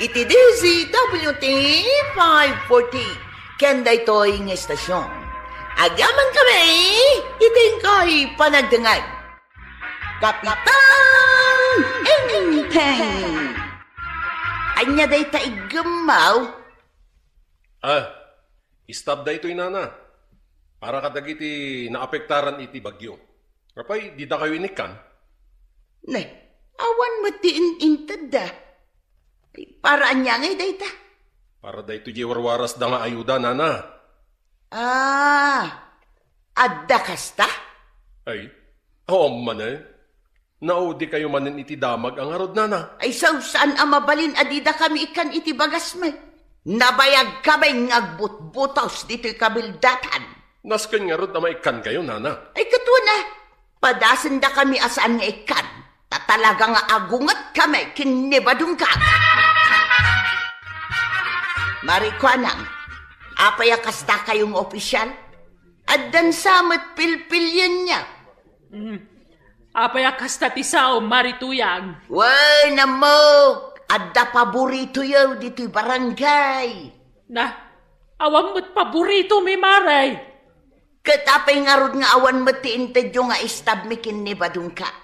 iti D Z W T five forty ken daytoy nga istasyon. Agyamankami iti inkay panagdengngeg. Kapitan Enteng! Ania dayta iggemmaw? Ah, istab daytoy, Nana. Para kadagiti naapektaran iti bagyo. Apay, didakayo inikkan? Ne, awan met ti in-intedda. Para ania ngay dayta? Para daytoy diay warwarasda nga ayuda, Nana. Ah, adda kasta? Ay, awan manen. Naudikayo manen iti damag a ngarud, Nana. Ay, sao, saan a mabalin a didakami ikkan iti bagasmi? Nabayagkami nga agbutbutos ditoy kabildatan. Nasken ngarud a maikkankayo, Nana. Ay, ket wen a, padasendakami a saan nga ikkan. Ta talaga nga agungetkami ken ni Badungkak. Marikuanang, apay a kasta kayo nga opisyal? Addan sa met pilpilienyo. Mm. Apay a kasta ti sao, Mari Tuyang? Wen, ammo, adda paboritoyo ditoy barangay. Na, awan met paboritomi, Mari. Ket apay ngarud nga awan met ti intedyo nga istabmi ken ni Badungkak?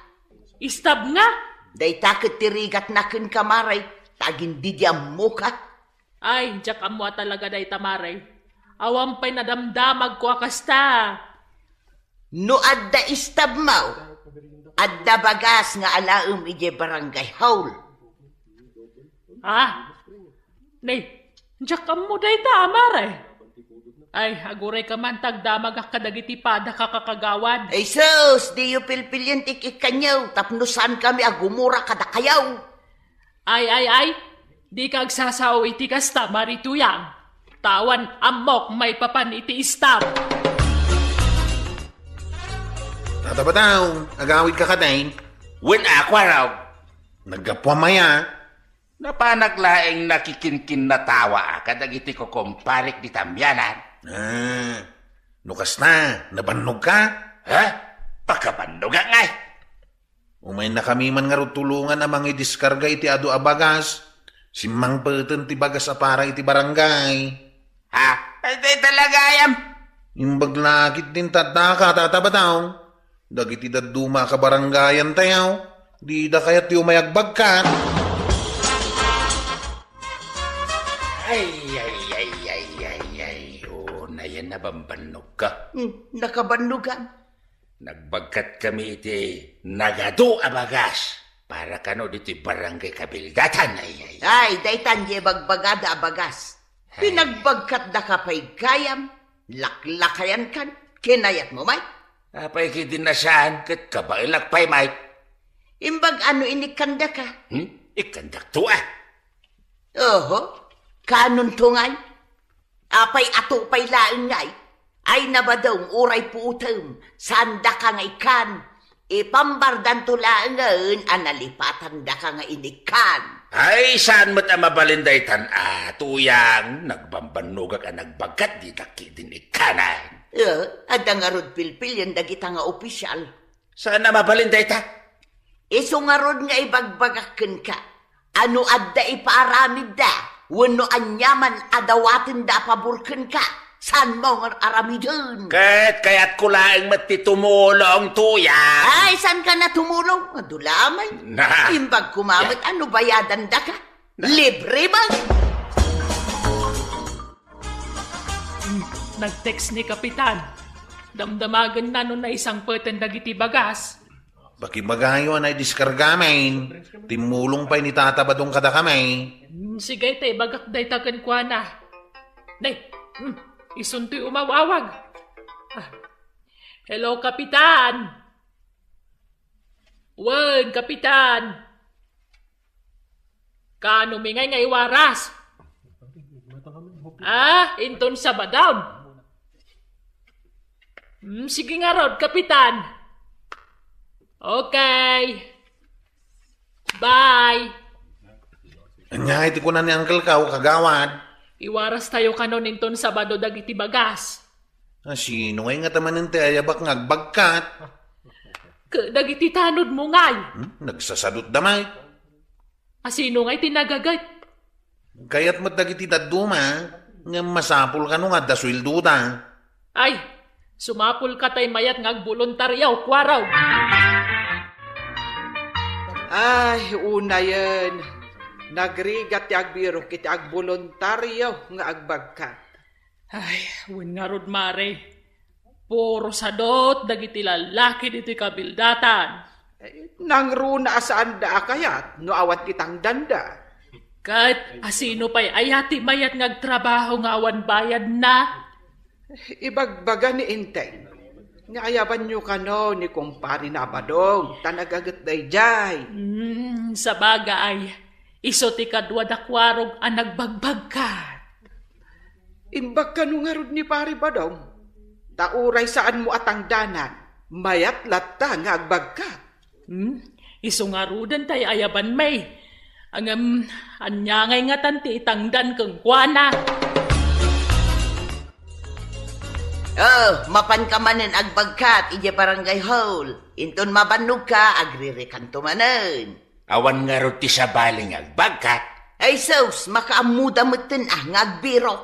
Istab nga? Dayta ket ti rigatna kenka, Mari, ta agin-, didiammoka. Ay, diak ammo a talaga dayta, Mari. Awan pay nadamdamagko a kasta. No adda istabmo, adda bagas nga alaem idiay barangay hall. Ha? Nay, diak ammo dayta, Mari. Ay, agurayka man ta agdamagak kadagiti padaka, kakagawad. Ay sus, diyo pilpilien ti ikkanyo, tapno saankami a gumura kadakayo. Ay, ay, ay, dika agsasao iti kasta, Mari Tuyang. Ta awan ammok maipapan iti istab. Tata Bataw, agawidka kadi? Wen a, Kuarog. Naggapuam aya? Napanak laeng nakikinkinnatawa kadagiti kukumparek dita amianan. Ah, no kasta, nabannogka? Ha? Pakabannogak ngay? Umaynakami man ngarud tulongan a mangidiskarga iti adu a bagas. Simmangpeten ti bagas a para iti barangay. Ha? Ay, di talaga ayam. Imbag lakit din taddaka, Tata Badong. Dagiti dadduma a kabarangayan tayo, dida kayat ti umay agbagkat. Ay, ay, ay, ay, ay, ay. O, nayan, nabambannog ka. Hmm, nakabannogan. Nagbagkat kami iti nagadu a bagas para kano ditoy barangay kabildatan, ay, ay. Ay, daytan di bagbagada a bagas. Ay. Pinagbagkatdaka pay gayam, laklakayan kan, kinayat mo may? Apay kidin a saan, ket kabaelak pay may. Imbag ano inikkandaka? Hmm? Ikkandak to, ah. Oho, kanon to ngay? Apay ato pay laeng ngay? Ay nabadong uray puutem, saan daka nga ikkan? Ipambardanto laengen a nalipatandaka nga inikkan. Ay, saan met a mabalin daytan a, Tuyang, nagbambannogak a nagbagkat ditak kidin ikkanan. Eh, adda ngarud pilpilian dagita nga opisyal. Saan a mabalin dayta? Isu ngarud nga ibagbagak kenka, ano adda ipaaramidda, wenno aniaman a dawatenda a pabor kenka, saanmo nga aramiden. Ket kayatko laeng met ti tumulong, Tuyang. Ay, saanka a tumulong? Adu la met. Na. Imbag koma met, ya, ano bayadandaka? Na. Libre man. Hmm, nag-text ni Kapitan. Damdamagenna no naisangpeten dagiti bagas. Pakibagayo a naidiskargamin. Timmulong pay ni Tata Badong kadakami. Hmm, sige, te, ibagak dayta kenkuana. Nay, hmm, isuntoy umaw-awag. Ah. Hello, Kapitan. Wen, Kapitan. Kaano mi ngay nga iwaras? Ah, inton Sabadon. Hmm, sige ngarud, Kapitan. Okay. Bye. Ania iti kuna ni Uncle Kao, kagawad? Iwaras tayo kanon inton Sabado dagiti bagas. Ah, sino ngay ngata manen ti ayabak nga agbagkat? Ket dagiti tanod mo ngay. Hmm? Nagsasadot da may. A sino ngay ti nagaget? Kayat met dagiti dadduma, ngem masapul kano nga adda sueldoda. Ay, sumapul ka tay mayat nga agboluntario, Kuarog. Ay, unayen, nagrigat ti agbirok iti agboluntario nga agbagkat. Ay, wen ngarud, Mare. Puro sadot dagiti lallaki ditoy kabildatan. Eh, nangruna a saanda a kayat no awan ti tangdanda. Ket asino pay aya ti mayat nga agtrabaho nga awan bayadna? Ibagbaga ni Enteng nga ayabanyo kano ni kumpare na a Badong, ta nagaget daydiay. Hmm, sabagay, isu ti kadua da Kuarog a nagbagbagkat. Imbag kano ngarud ni Pari Badong, ta uray saanmo a tangdanan, mayat latta nga agbagkat. Hmm? Isu ngaruden tay ayabanmi. Ngem, ania ngay ngatan ti itangdan kenkuana? Oh, mapanka manen agbagkat idiay barangay hall. Inton mabannogka, agririkanto manen. Awan ngarud ti sabali nga agbagkat. Ay sus, makaammoda metten a nga agbirok.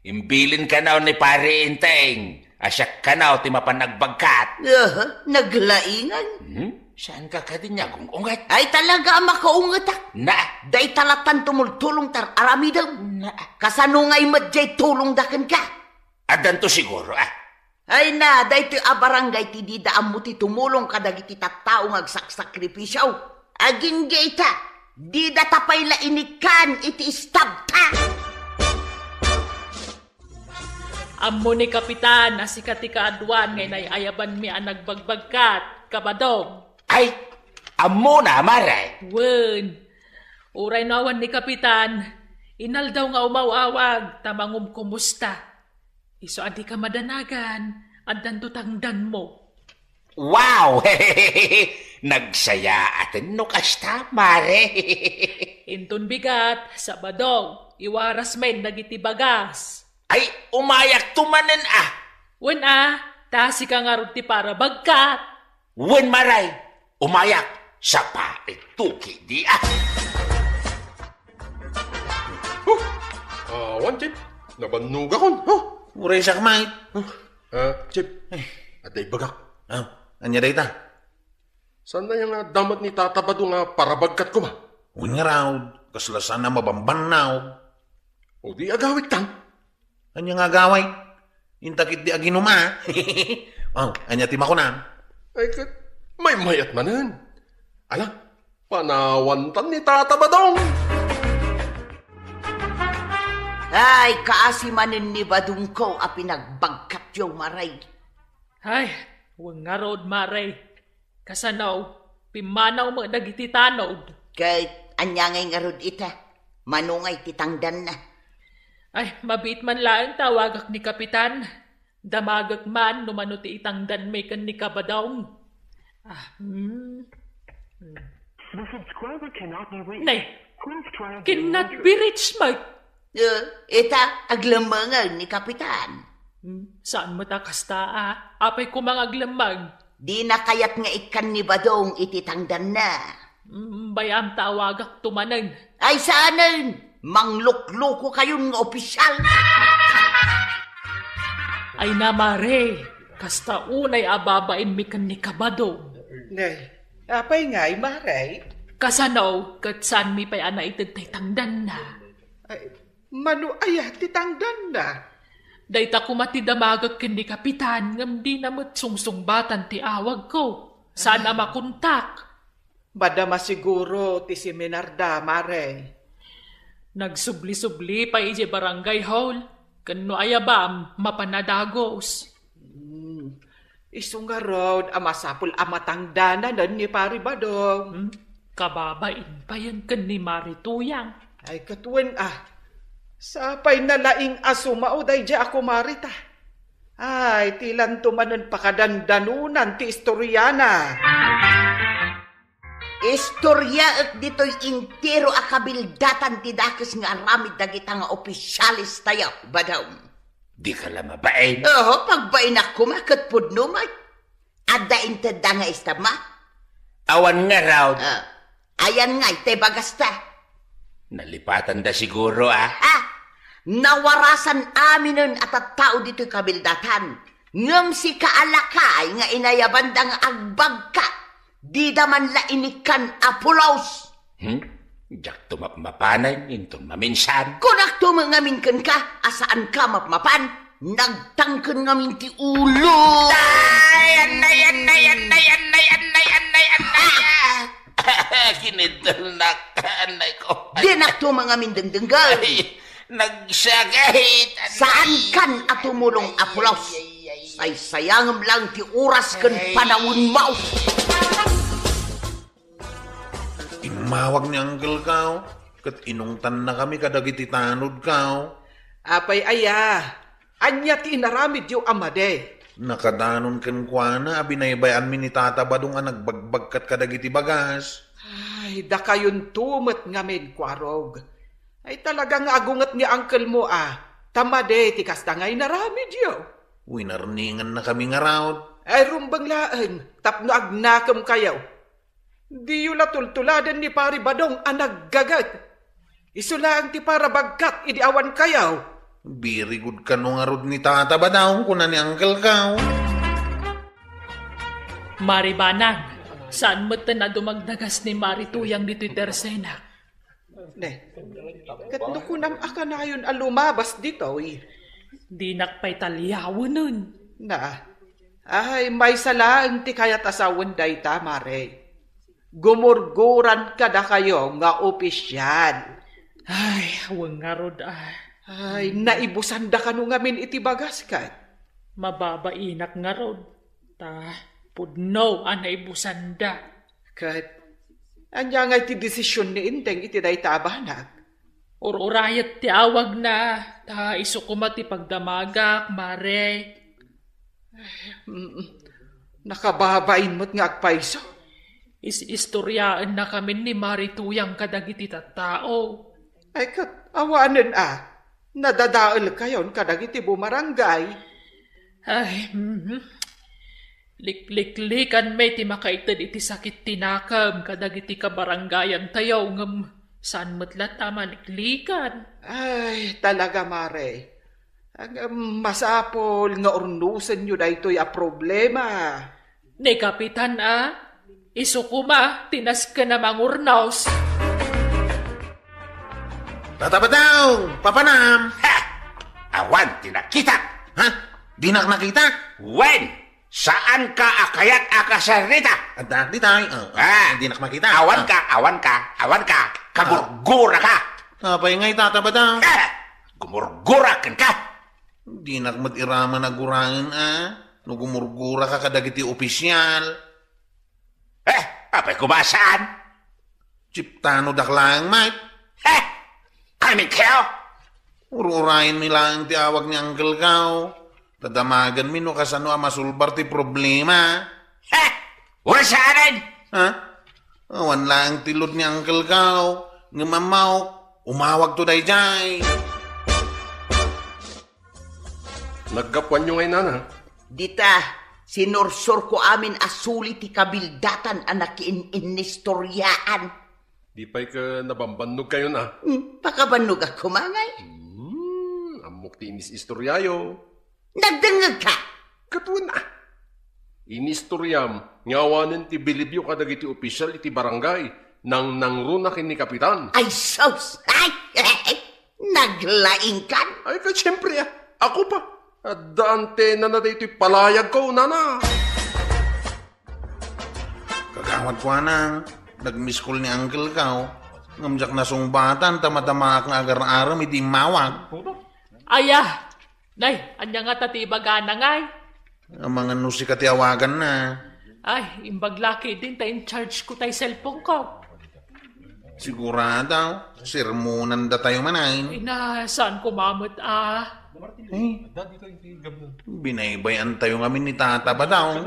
Imbilin kanaw ni Pari Enteng a siak kanaw ti mapan agbagkat. Aha, naglaingan. Hmm? Saanka kadi nga agung-unget? Ay talaga a makaungetak. Na? Dayta lattan tumultulong ta aramidem. Na? Kasano ngay met diay tulongda kenka? Addanto siguro, ah. Ay na, daytoy a barangay ti dida ammo ti tumulong kadagiti tattao nga agsaksakripisio. Agingga ita, didata pay la inikkan iti istabta. Ammo ni Kapitan a sika ti kaaduan nga inay-ayabanmi a nagbagbagkat, Kabadong. Ay, ammona, Mare. Wen, uray no awan ni Kapitan, inaldaw nga umaw-awag ta mangumkumusta. Isu a dika madanagan, addanto tangdanmo. Wow! Nagsayaaten no kasta, Mare. Inton bigat, Sabado, iwaras men dagiti bagas. Ay, umayakto manen a. Wen a, ta sika ngarud ti para bagkat. Wen, Mare, umayak, sapaek to kidi a. Awan, Chief. Nabannogakon, ha? Uray siak, mate. Ah, Chief, adda ibagak. Ah, ania dayta? Saan aya nga adda met ni Tata Badong a parabagkat koma? Wen ngarud, kasla saan a mabambannaw. O di agawidtan? Ania nga agawid? Inta ketdi aginum, a? Oh, ania ti makunam? Ay, ket maymayat manen. Ala, panawantan ni Tata Badong. Ay, kaasi manen ni Badongko a pinagbagkatyo, Mare. Ay, wen ngarud, Mare. Kasano, pimmanaw met dagiti tanod? Ket ania ngay ngarud ita? Mano ngay ti tangdanna? Ay, mabiit man laeng ta awagak ni Kapitan. Damagek man no mano ti itangdanmi ken ni Kabadong. Ah, hmm. Hmm. The subscriber cannot be reached. Nay, Please try again cannot later. Be reached, Mike. Eh, ita, aglemmengen ni Kapitan. Hmm, saan met a kasta, a? Apay koma nga aglemmeng? Dina kayat nga ikkan ni Badong iti tangdanna. Hmm, bay-am ta awagakto manen. Ay, saanen! Manglukluko kayon nga opisyal. Ay na, Mare, kasta unay a babainmi ken ni Kabadong. Nay, apay ngay, Mare? Kasano, ket saanmi pay a naited tay tangdanna? Ay, mano aya ti tangdanna? Dayta koma ti damagek ken ni Kapitan, ngem dina met sungsungbatan ti awagko. Saan a makontak. Madama siguro ti seminarda, Mare. Nagsubli-subli pay idiay barangay hall. Ken no ayabam, mapan a dagus. Hmm. Isu ngarud a masapul a matangdananen ni Pari Badong. Hmm? Kababain payen ken ni Mari Tuyang. Ay, ket wen a. Sapay nalaing a sumao daydiay a kumarita. Ay, ti lanto manen pakadandanonan ti istoriana. Istoriaek ditoy intiro a kabildatan ti dakes nga aramid dagita nga opisyales tayo, Badong. Dika la mabain. Oho, pagbainak koma ket pudno met. Adda intedda nga istabma? Awan ngarud. Ah, ayan ngay ti bagasta. Nalipatanda siguro, a? Ah, nawarasan aminen a tattao ditoy kabildatan. Ngem sika a lakay nga inayabanda nga agbagkat, dida man la inikkan a pulos. Hmm? Diakto mapmapanen inton maminsan. Kunakto met ngamin kenka a saanka mapmapan, nagtangken ngamin ti ulo. Ay, annay, annay, annay, annay, annay, annay, annay, ah! Kinidalnak, annay ko. Dinakto met ngamin dengdenggen. Ay, nagsakit, annay. Saankan a tumulong a pulos. Ay, ay, ay, ay. Saysayangem lang ti oras ken panawenmo. Immawag ni Uncle Kao, ket inungtannakami kadagiti tanod, Kao. Apay aya? Ania ti inaramidyo a madi? Nakadanon kenkuana a binaybay-anmi ni Tata Badong a nagbagbagkat kadagiti bagas. Ay, dakayonto met ngamin, Kuarog. Ay, talaga nga agunget ni uncle mo a, ta madi ti kasta nga inaramidyo. Winarningannakami ngarud. Ay, rumbeng laeng, tapno agnakemkayo. Diyo la tultuladen ni Pari Badong a naggaget. Isu laeng ti parabagkat idi awan kayaw. Birigod kano ngarud ni Tata Badong, kuna ni Uncle Kao. Mari Banang, saan metten a dumagdagas ni Mari Tuyang ditoy tersenak? Ne, ket no kunam a kanayon a lumabas ditoy? Dinak pay taliawenen. Na, ay, maysa laeng ti kayat a sawen dayta, Mare. Gumurguran kadakayo nga opisial. Ay, wen ngarud, ah. Ay, naibusanda kano ngamin iti bagas ket? Mababainak ngarud, ta pudno a naibusanda. Ket ania ngay ti desisyon ni Indeng iti dayta a banag? Ur-urayet ti awagna, ta isu koma ti pagdamagak, Mare. Mm, nakababain met nga agpayso. Is-istoriaennakamin ni Mari Tuyang kadagiti tattao. Ay, ket awanen a, nadadaelkayon kadagiti bumarangay. Ay, mhm. Likliklikanmi ti makaited iti sakit ti nakem kadagiti kabarangayantayo, ngem Saan met latta a maliklikan. Ay, talaga, Mare. Ag-, masapul nga urnosenyo daytoy a problema. Ni Kapitan a, isu koma ti nasken a mangurnos. Tata Badong, papanam! Ha! Awan ti nakita! Ha? Dinak nakita? Wen! Saanka a kayat a kasarita? Adda, di tay. Oh, oh. Ah! Dinak makita. Awan ka, awan ka, awan ka. Kagurgura ka! Apay ngay, Tata Badong? Ha! Gumurgura kenka! Dinak met iraman a guraen, a? No gumurgura ka kadagiti opisyal. Eh, apay koma saan? Chiptano dak laeng, Mike. Eh, kami kayo? Ur-urayenmi laeng ti awag ni Uncle Kao. Tadamaganmi no kasano a masulbar ti problema. Eh, ur saanen? Ha? Awan laeng ti load ni Uncle Kao. Ngem ammo, umawagto daydiay. Naggapuanyo ngay, nana? Dita, sinursurko amin a suli ti kabildatan a nakiin-innistoriaan. Di pay ket nabambannogkayon a? Hmm, pakabannogak koma ngay. Hmm, ammok ti inis-istoriayo. Nagdengngegka? Ket wen a. Inistoriam nga awanen ti bilibyo kadagiti opisyal iti barangay, nangnangruna ken ni Kapitan. Ay, sus! Ay! Naglaingkan? Ay, ket siempre, a. Ako pa. Adda antenana daytoy palayagko, nana. Kagawad ko, anang, nag-miss call ni Uncle Kao. Ngem diak nasungbatan ta madamaak nga agar-aram idi immawag. Aya, nay, ania ngata ti ibagana ngay? Amangan no sika ti awaganna. Ay, imbag la ketdin ta in-charge ko tay cellphone ko. Sigurado, sermonandatayo manen. Ay na, saan ko mamet a? Eh, binaybay-antayo ngamin ni Tata Badong.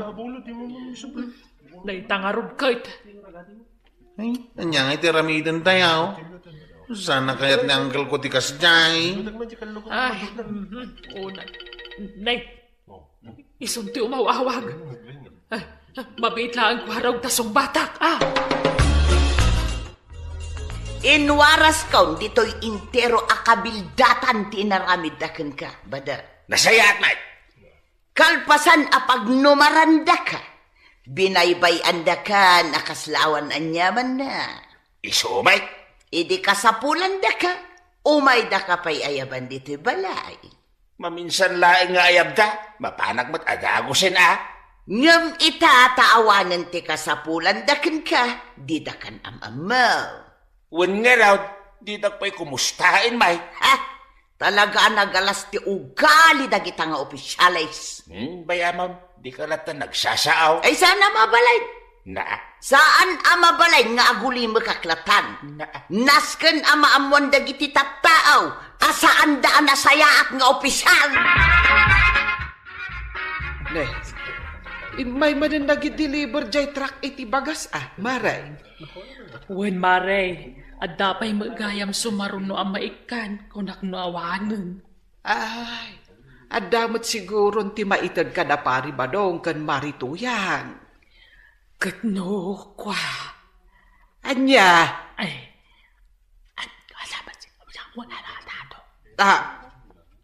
Dayta ngarud ket. Ay, ania nga iti aramidentayo? Saan a kayat ni uncle ko ti kasdiay? Ay, mhm, unay. Nay, isun ti umaw-awag. Ah, ah, mabiit laeng kuarog ta sungbatak, ah. Inwaraskon ditoy intero a kabildatan ti inaramidda kenka, bada. Nasayaat, Mike. Kalpasan a pagnumarandaka, binaybay-andakan a kasla awan aniamanna. Isu met? Idi kasapulandaka, umaydaka pay ayaban ditoy balay. Maminsan laeng nga ayabda, mapanak met a dagusen a. Ngem ita ta awanen ti kasapulanda kenka, didakan am-ammo. Wen ngarud, didak pay kumustaen, Mike. Ha? Talaga a nagalas ti ugali dagita nga opisyales. Hmm, bay-amon, dika latta nagsasaaw. Ay, saan a mabalin? Naa. Saan a mabalin nga agulimekak latan? Naa. Nasken a maammoan dagiti tattao a saanda a nasayaat nga opisyal. Ne, immay manen nagideliver jay truck iti bagas, a, Mare. Wen, Mare, adda pay met gayam sumaruno a maikkan, kunak no awanen. Ay, adda met siguron ti maited kada Pari Badong ken Mari Tuyang. Ket no, kua. Ania? Ay, at, wala ba si, wala, wala na tato. Ah,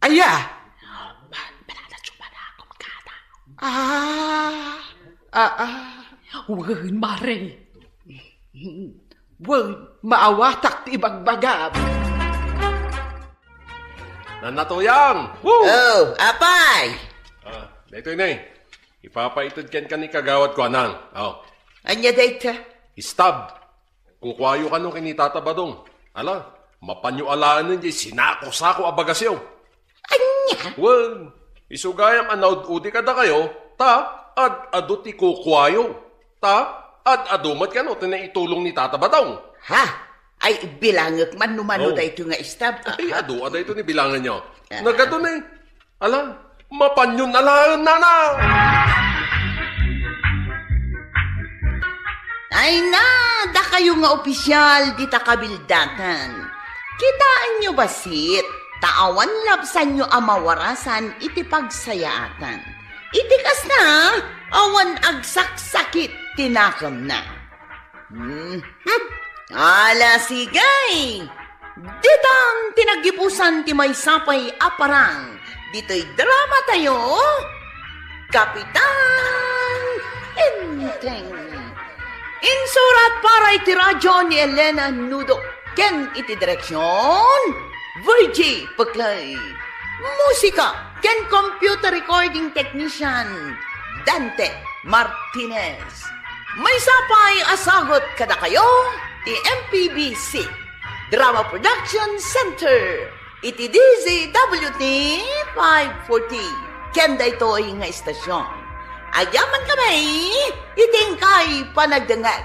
aya? Ba, balala, tsumana akong kata. Ah, ah, ah. Wen, Mare. Wen, maawatak ti ibagbagam. Nana Tuyang! Woo! Oh, apay! Ah, daytoy ne. Ipapaited kenka ni kagawad ko, anang. Oh. Ania dayta? Stab. Kukuayo kano ken ni Tata Badong. Ala, mapanyo alaenen jay sinako-sako a bagasyo. Ania? Wen, isu gayam a naud-udi kadakayo, ta ad-adu ti kukuayo. Ta ad-adu met kano ti naitulong ni Tata Badong. Ha? Ay, bilangek man no mano daytoy nga stab. Ay, adu a daytoy ni bilanganyo. Ah. Nagadu ni. Ala, mapanyon alaen, nana! Ay na, dakayo nga opisyal dita kabildatan. Kitaenyo bassit, ta awan labsanyo a mawarasan iti pagsayaatan. Iti kasna, awan agsaksakit ti nakemna. Hmm, hmm. Ala, sige! Ditan ti naggibusan ti maysa pay a parang ditoy drama tayo, Kapitan Enteng. Insurat para iti radyo ni Elena Nudo ken iti direksyon, Virgie Peclay. Musika ken computer recording technician, Dante Martinez. Maysa pay a sagut kadakayo ti M P B C Drama Production Center iti D Z W T five forty. Ken daytoy nga istasyon, agyaman kami iti inkay panagdengngeg.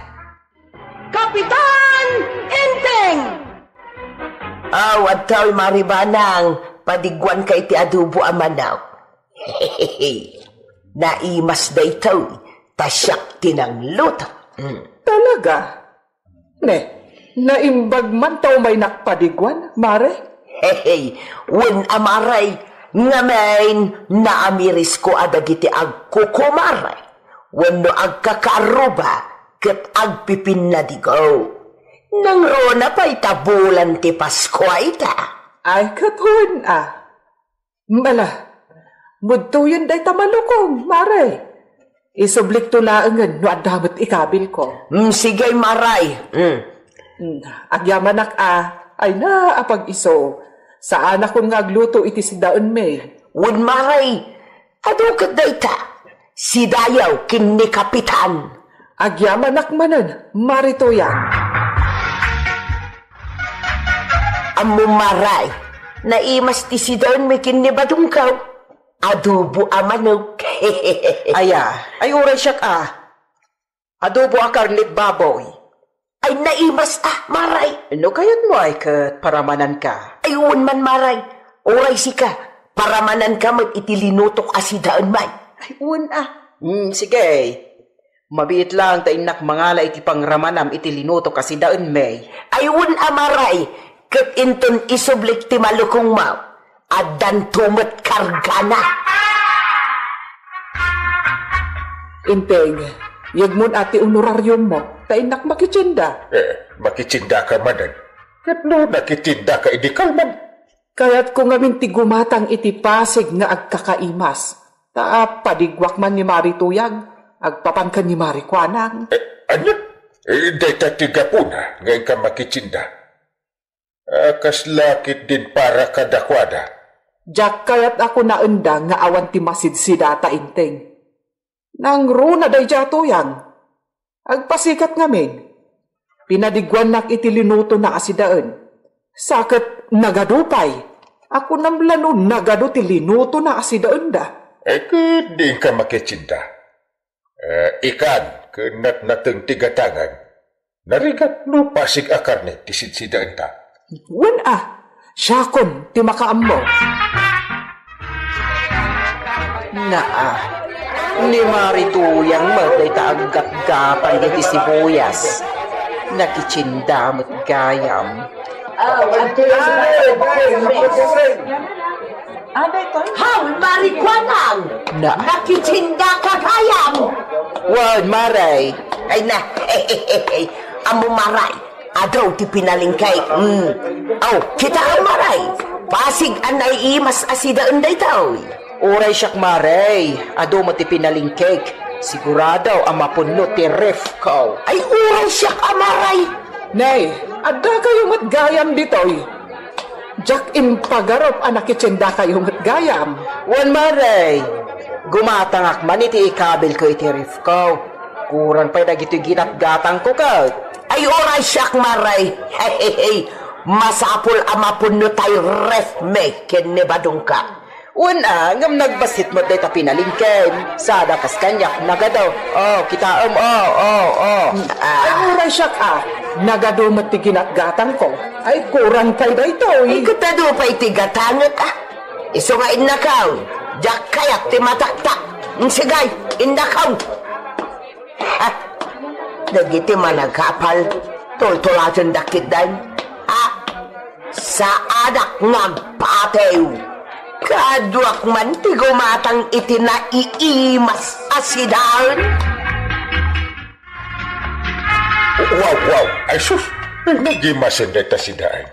Kapitan Enteng! Aw, adtoy, Mari Banang, padiguanka iti adobo a manok. Naimas daytoy, ta siak ti nangluto. Mm. Talaga? Ne, naimbag man ta umaynak padiguan, Mare? Hey, wen a, Mare, ngamin naamirisko a dagiti agkukumare wenno agkakaarruba ket agpipinnadigo. Nangruna pay ta bulan ti Pasko a ita. Ay, ket wen a. Ala, mudtoyen dayta malukong, Mare. Isublikto laengen no adda met ikabilko. Mm, sige, Mare. Mm. Mm, agyamanak a, ay na, apag-iso. Saanakon nga agluto iti sidaenmi. Wen, Mare, adu ket dayta. Sidayo ken ni Kapitan. Agyamanak manen, Mare Tuyang. Ammom, Mare, naimas ti sidaenmi ken ni Badongko. Adobo a manok. Aya, ay uray siak a. Adobo a karnit baboy. Ay, naimas a, Mare. No kayatmo ay ket paramananka. Ay, wen man, Mare. Uray sika, paramananka met iti linutok a sidaenmi. Ay, wen a. Mm, sige. Mabiit laeng ta innak mangala iti pangramanam iti linutok a sidaenmi. Ay, wen a, Mare, ket inton isublik ti malukongmo, addanto met kargana. Enteng, yegmon a ti honorariummo, ta innak makitienda. Eh, makitiendaka manen. Ket no nakitiendaka idi kalman? Kayatko ngamin ti gumatang iti pasig nga agkakaimas. Ta padiguak man ni Mari Tuyang, agpapan ken ni Mari Kuanang. Eh, ania? Eh, dayta ti gapuna nga inka makitienda. Ah, kasla ketdin para kadakuada. Diak kayat a kunaenda nga awan ti masidsidata, Enteng. Nangruna daydiay a Tuyang. Agpasikat ngamin. Pinadiguannak iti linutona a sidaen. Sa ket nagadu pay. Kunam la no nagadu ti linutona a sidaenda. Ay, ket di inka makitienda. Eh, ikan, ket natnateng ti gatangan. Narigat no pasig a karne ti sidsidaenta. Wen a, siakon ti makaammo. Naa, ni Mari Tuyang met dayta aggatgatang iti sibuyas. Nakitienda met gayam. Haw, Mari Kuanang! Na- Nakitiendaka gayam! Wen, Mare. Ay na, ammom, Mare, adu ti pinalengke. Mm. Aw, kitaem, Mare. Pasig a naimas a sidaen daytoy. Uray siak, Mare, adu met ti pinalengkek. Sigurado a mapunno ti refko. Ay, uray siak a, Mare. Nay, addakayo met gayam ditoy. Diak impagarup a nakitiendakayo met gayam. Wen, Mare, gumatangak man iti ikabilko iti refko. Kurang pay dagitoy ginatgatangko ket. Ay, uray siak, Mare. Masapul a mapunno tay refmi ken ni Badongko. Wen a, ngem nagbassit met dayta pinalengkem. Sada kas kaniak, nagadu. Oh, kitaem, oh, oh, oh. Ah. Ay, uray siak a, nagadu met ti ginatgatangko. Ay, kurang pay daytoy. Ay, ket adu pay ti gatanget a. Isu nga innakaw, diak kayat ti mataktak. Sige, innakaw. Ha? Dagiti managkapal, tultulatendak ketdin. Ha? Saanak nga agpatew. Kaduak man ti gumatang iti naiimas a sidaen. Wow, wow. Ay, sus. Nagimasen dayta sidaen.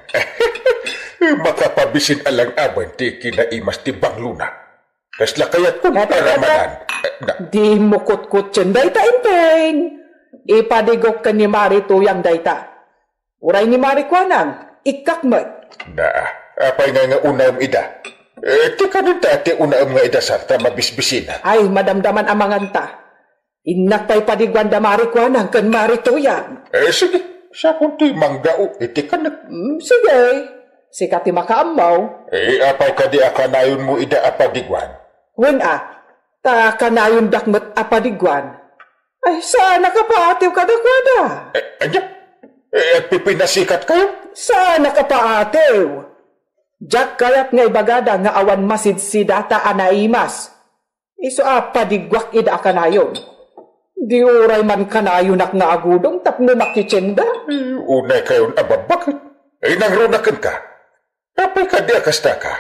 Makapabisin a lang-aben ti kinaimas ti banglona. Kasla kayatko. Kada, kada. Paramanan. Eh, na- Di mo kutkutien dayta, Enteng. Ipadigok ken ni Mari Tuyang dayta. Uray ni Mari Kuanang, ikkak met. Na, apay nga nga unaem ida? Eh, ti kanenta ti unaem nga idasar ta mabisbisinak. Ay, madamdaman a manganta. Innak pay padiguan da Mari Kuanang ken Mari Tuyang. Eh, sige, siakon ti manggao iti kanek. Mm, sige. Sika ti makaammo. Eh, apay kadi a kanayonmo ida a padiguan? Wen a, ta kanayondak met a padiguan. Ay, saanak a paatew kadakuada. Eh, ania? Eh, agpipinasikatkayo? Saanak a paatew. Diak kayat nga ibagada nga awan masidsidata a naimas. Isu a padiguak ida a kanayon. Di uray man kanayonak nga agudong tapno makitienda. Eh, unay kayon a babbaket. Eh, nangruna kenka. Apay kadi a kastaka?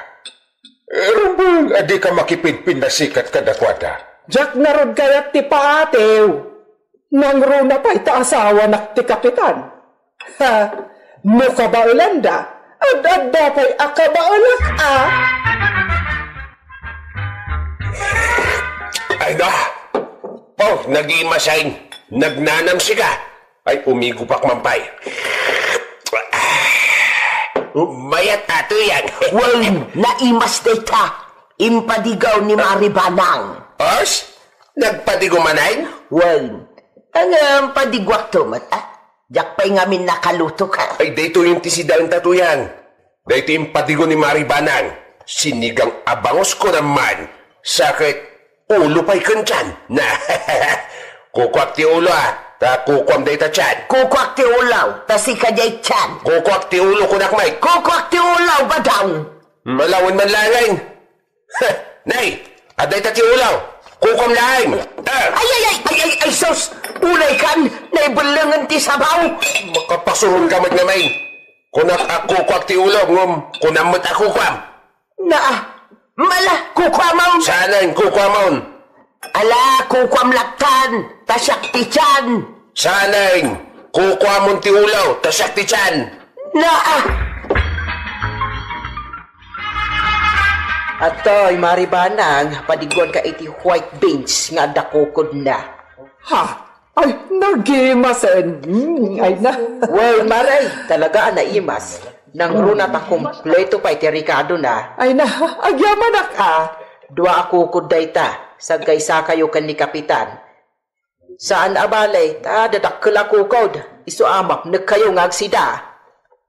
Eh, rumbeng a dika makipinpinnasikat kadakuada. Diak ngarud kayat ti paatew. Nangruna pay ta asawanak ti kapitan. Ha, no kabaelanda, ad-adda pay a kabaelak, a. Ay na! Oh, nagimasen. Nagnanam sika. Ay, umigupak man pay. Mayat ato yan. Wen, naimas dayta. Impadigaw ni Mari Banang. Os? Nagpadigo manen? Wen, ngem padiguakto met, a. Diak pay ngamin nakaluto ka. Ay, daytoy ti sidaenta, Tuyang. Daytoy impadigo ni Mari Banang. Sinigang a bangus ko naman. Sakit ulo pay ken tiyan. Na, kukuak ti ulo, a. Ta kukuam dayta tiyan. Kukuak ti ulo, ta sika diay tiyan. Kukuak ti ulo, kunak met. Kukuak ti ulo, badang. Malawen man laeng. Nay, adda ita ti ulo. Kukuam laeng. Ah. Ay, ay, ay, ay, ay, ay, sus! Unay kan, naibellengen ti sabaw. Makapasuron ka met ngamin. Kunak a kukuak ti ulo, ngem kunam met a kukuam. Naa, mala, kukuamon. Saanen, kukuamon. Ala, kukuam lattan, ta siak ti tiyan. Saanen, kukuamon ti ulo, ta siak ti tiyan. Naa. Atoy, Mari Banang, padiguanka iti white beans nga adda kukodna. Ha? Ay, nagimasen. Mm, ay na. Well, Mari, talaga a naimas. Nangruna ta kompleto pay ti rekadona. Ay na, agyamanak a. Dua a kukod dayta, saggaysakayo ken ni Kapitan. Saan a bale, ta dadakkel a kukod, isu a mapnekkayo nga agsida.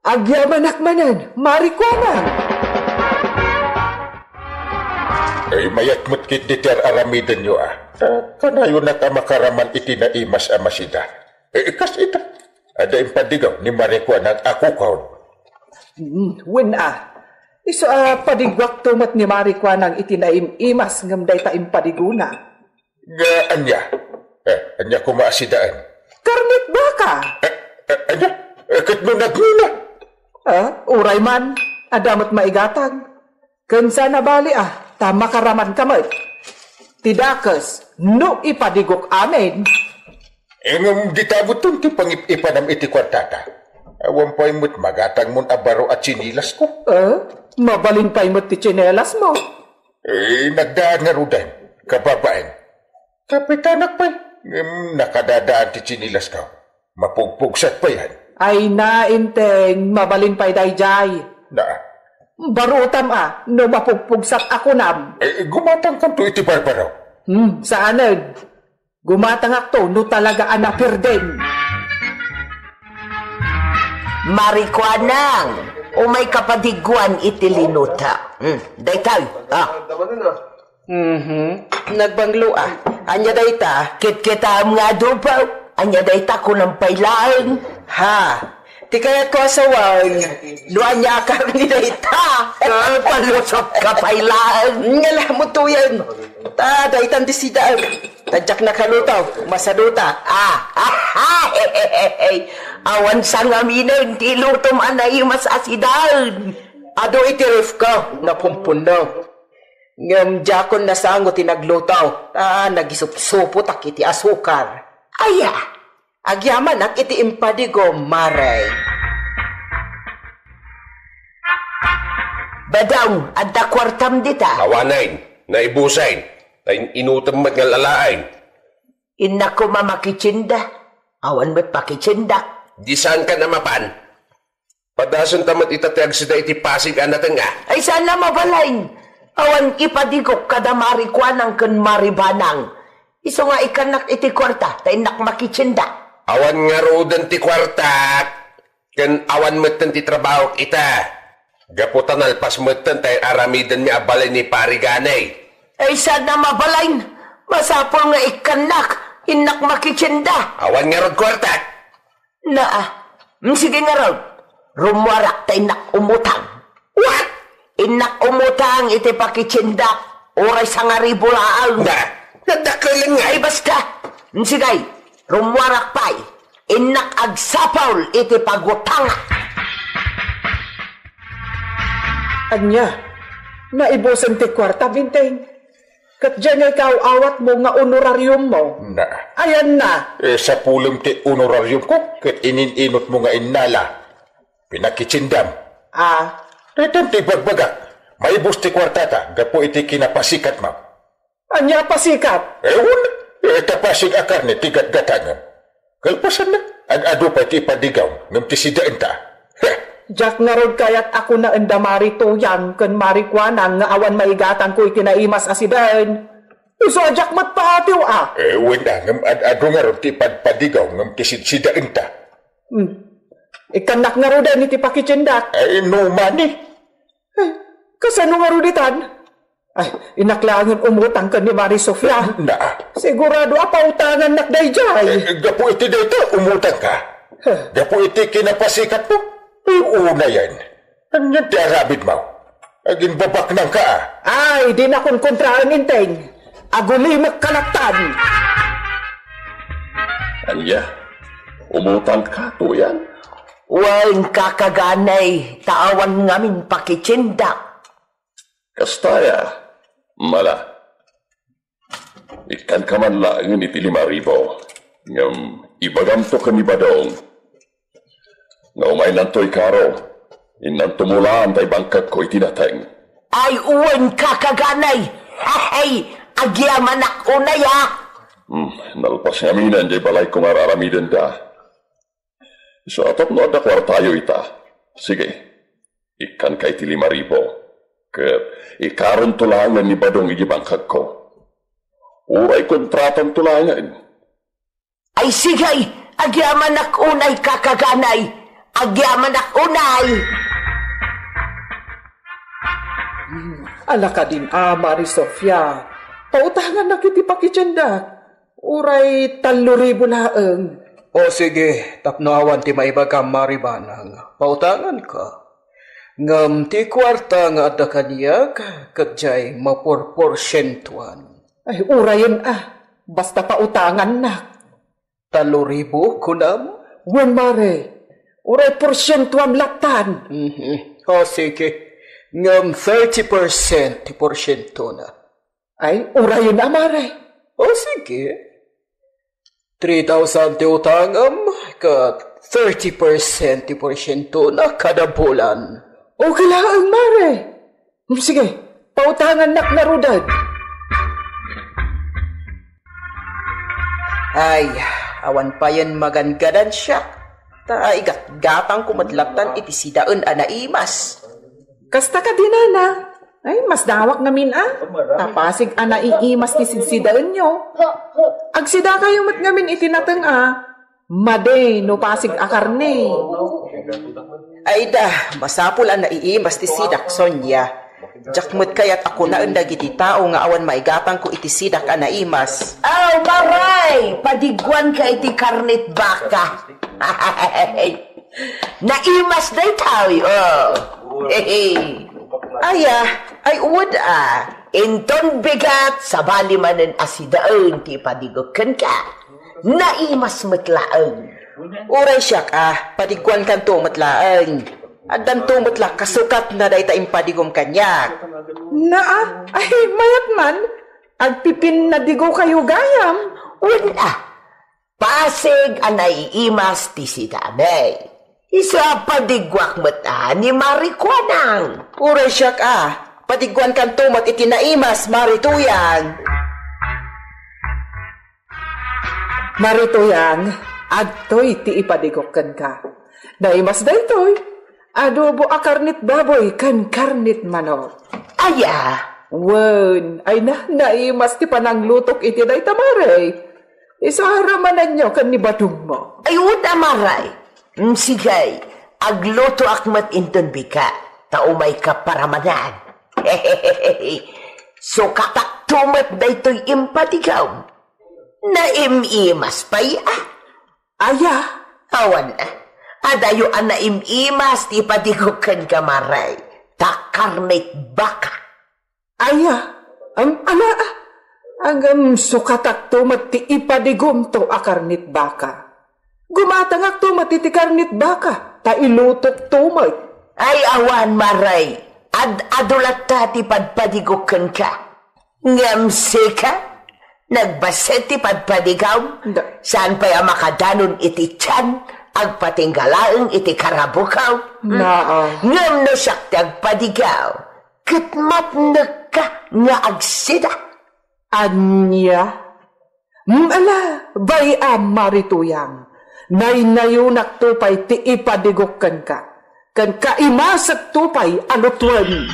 Agyamanak manen, Mari Kuanang. Ay, mayat met ketdi ti ar-aramidenyo, a. Ta kanayonak a makaraman iti naimas a masida. Eh, kas ita, adda impadigaw ni Mari Kuanang a kukod. Mm, wen a. Isu a padiguakto met ni Mari Kuanang iti naim-imas ngem dayta impadigona. Nga ania? Eh, ania koma a sidaen? Karnet baka. Eh, eh, ania? Eh, ket no nagmula? Ah, uray man, adda met maigatang. Ken saan a bale a, ta makaramanka met. Ti dakes, no ipadigok amin. Ngem dita met ti pangip-ipanam iti kuartata. Awan pay met magatangmon a baro a tsinilasko. Eh, mabalin pay met ti tsinelasmo. Eh, nagdaan ngaruden, kababaen. Kapitanak pay, ngem nakadadaan ti tsinilasko. Mapugpugsat payen. Ay na, Enteng, mabalin pay daydiay. Na. Barutam a, no mapugpugsat a kunam. Eh, gumatangkanto iti barbaro. Hmm, saanen. Gumatangakto no talaga a napirden. Mari Kuanang, umayka padiguan iti linota. Hmm, daytoy, ah. Mhm. Nagbanglo a. Ania dayta? Kitkitaem nga adobo. Ania dayta, kunam pay laeng? Ha? Ti kayatko a sawen, no ania a karne dayta? Ah, palusot ka pay laeng. Ngala mo tuyen. Ta, daytan ti sidaem. Ta diak nakaluto, masaduta. Ah, awan sangaminen ti ilutom a naimas a sidaen. Adu iti ref ko, napumpuna. Ngem diakon nasango ti nagluto, ta nagisupsupotak iti asukar. Aya, agyamanak iti impadigom, Mare. Adong, adda kuartam dita? Awanen, naibusen. Ta in-inutem met nga lalaen. Innak koma makitienda. Awan met pakitiendak. Di saankan a mapan. Padasenta met ita ti agsida iti pasig a natengnga. Ay, saan a mabalin. Awan ipadigok kada Mari Kuanang ken Mari Banang. Isu nga ikkannak iti kuarta, ta innak makitienda. Awan ngaruden ti kuartak, ken awan metten ti trabahok ita. Gapu ta nalpas metten ta aramidenmi a balay ni Pari Ganay. Ay, saan a mabalin. Masapul nga ikkannak, innak makitienda. Awan ngarud kuartak. Naa, mm, sige ngarud. Rummuarak ta innak umutang. What? Innak umutang iti pakitiendak, uray sangaribu laeng. Na, nadakelen nga. Ay, basta. Mm, sige, rummuarak pay. Innak agsapul iti pagutangak. Ania? Naibusen ti kuarta, Binteng? Ket diay nga ikaaw-awatmo nga honorariummo? Na. Ayanna. Eh, sapulem ti honorariumko, ket inin-inutmo nga innala. Pinakitiendam. Ah. Daytan ti ibagbagak. Maibus ti kuartata, gapu iti kinapasikatmo. Ania a pasikat? Ewan, eh, ta pasig a karne ti gatgatangem. Kalpasanna, ag-adu pay ti ipadigaw, ngem ti sidaenta. Heh! Diak ngarud kayat a kunaen da Mari Tuyang ken Mari Kuanang nga awan maigatangko iti naimas a sidaen. Isu a diak met paatiw a. Eh, wen a, ngem ad-adu ngarud ti ipadpadigaw, ngem ti sidsidaenta. Hmm. Ikkannak ngaruden iti pakitiendak. Ay, no mani. Eh, kasano ngarud itan? Ay, innak laengen umutang ken ni Mari Sofia. Na. Sigurado a pautangannak daydiay. Eh, gapu iti dayta, umutangka. Huh. Gapu iti kinapasikatmo. Ay, unayen. Anian ti aramidmo? Agimbabaknangka a. Ay, dinakon kontraen, Inteng. Agulimekka lattan. Ania? Umutangka, Tuyang? Wen, Kaka Ganay, ta awan ngamin pakitiendak. Kasta aya, mala. Ikkanka man laengen iti lima ribu. Ngem ibagamto ken ni Badong nga umaynanto ikaro, innanto mulaan ta ibangkegko iti nateng. Ay, wen, Kaka Ganay. Ay, agyamanak unay a. Hmm, nalpas ngaminen diay balayko nga ar-aramidenda. Isu a tapno adda kuartayo ita. Sige, ikkanka iti lima ribu. Ket ikaronto laengen ni Badong iti bangkegko. Uray kontratanto laengen. Ay, sige, agyamanak unay, Kaka Ganay. Agyamanak unay. Ala kadin a, Mari Sofia. Pautangannak iti pakitiendak. Uray tallo ribu laeng. O sige, tapno awan ti maibagam, Mari Banang, pautanganka. Ngem ti kuarta nga adda kaniak, ket diay mapurporsientuan. Ay, urayen a, basta pautangannak. Tallo ribu, kunam? Wen, Mare. Uray porsientuam lattan. Mhm. O, sige. Ngem thirty percent ti porsientona. Ay, urayen a, Mare. O, sige. Three thousand ti utangem, ket thirty percent ti porsientona kada bulan. Okay laeng, Mare. Hmm, sige, pautangannak ngaruden. Ay, awan payen magangadan siak. Ta igatgatangko met lattan iti sidaen a naimas. Kasta kadi, nana. Ay, masdawak ngamin a. Ta pasig a naiimas ti sidsidaenyo. Agsidakayo met ngamin iti nateng a. Madi no pasig a karne. Ay da, masapul a naiimas ti sidak, Sonia. Diak met kayat a kunaen dagiti tao nga awan maigatangko iti sidak a naimas. Aw, Maray! Padiguanka iti karnet baka. Naimas daytoy, o. Aya, ay uwed a. Inton bigat, sabali manen a sidaen ti ipadigok kenka. Naimas met laeng. Uray siak a, padiguankanto met laeng. Addanto met la kasukatna dayta impadigom kaniak. Naa, ay, mayat man. Agpipinnadigokayo gayam. Wen a, pasig a naiimas ti sidami. Isu a padiguak met a ni Mari Kuanang. Uray siak a, padiguankanto met iti naimas, Mari Tuyang. Mari Tuyang, adtoy ti ipadigok kenka. Naimas daytoy, adobo a karnit baboy ken karnit manok. Aya? Wen, ay na, naimas ti pananglutok iti dayta, Mari. Isu a ramananyo ken ni Badongmo. Ay, una, Mari. Mm, sige, aglutoak met inton bika, ta umayka paramanan. Sukatakto met daytoy impadigom. Naim-imas pay a. Aya? Awan a. Adayo a naim-imas ti ipadigok kenka, Mari. Ta karnit baka. Aya, ang ala, a. Ngem sukatakto met ti ipadigomto a karnit baka. Gumatangakto met iti karnit baka, ta ilutokto met. Ay, awan, Mari. Ad-adu latta ti padpadigok kenka. Ngem sika, nagbaset ti padpadigom, Da- saan pay a makadanon iti tian, agpatingga laeng iti karabukaw. Naa. Ngem no siak ti agpadigaw, ket mapnekka nga agsida. Ania? Mm, ala, bay-am, Mari Tuyang. Naynayonakto pay ti ipadigok kenka, ken kaimasekto pay a lutuen.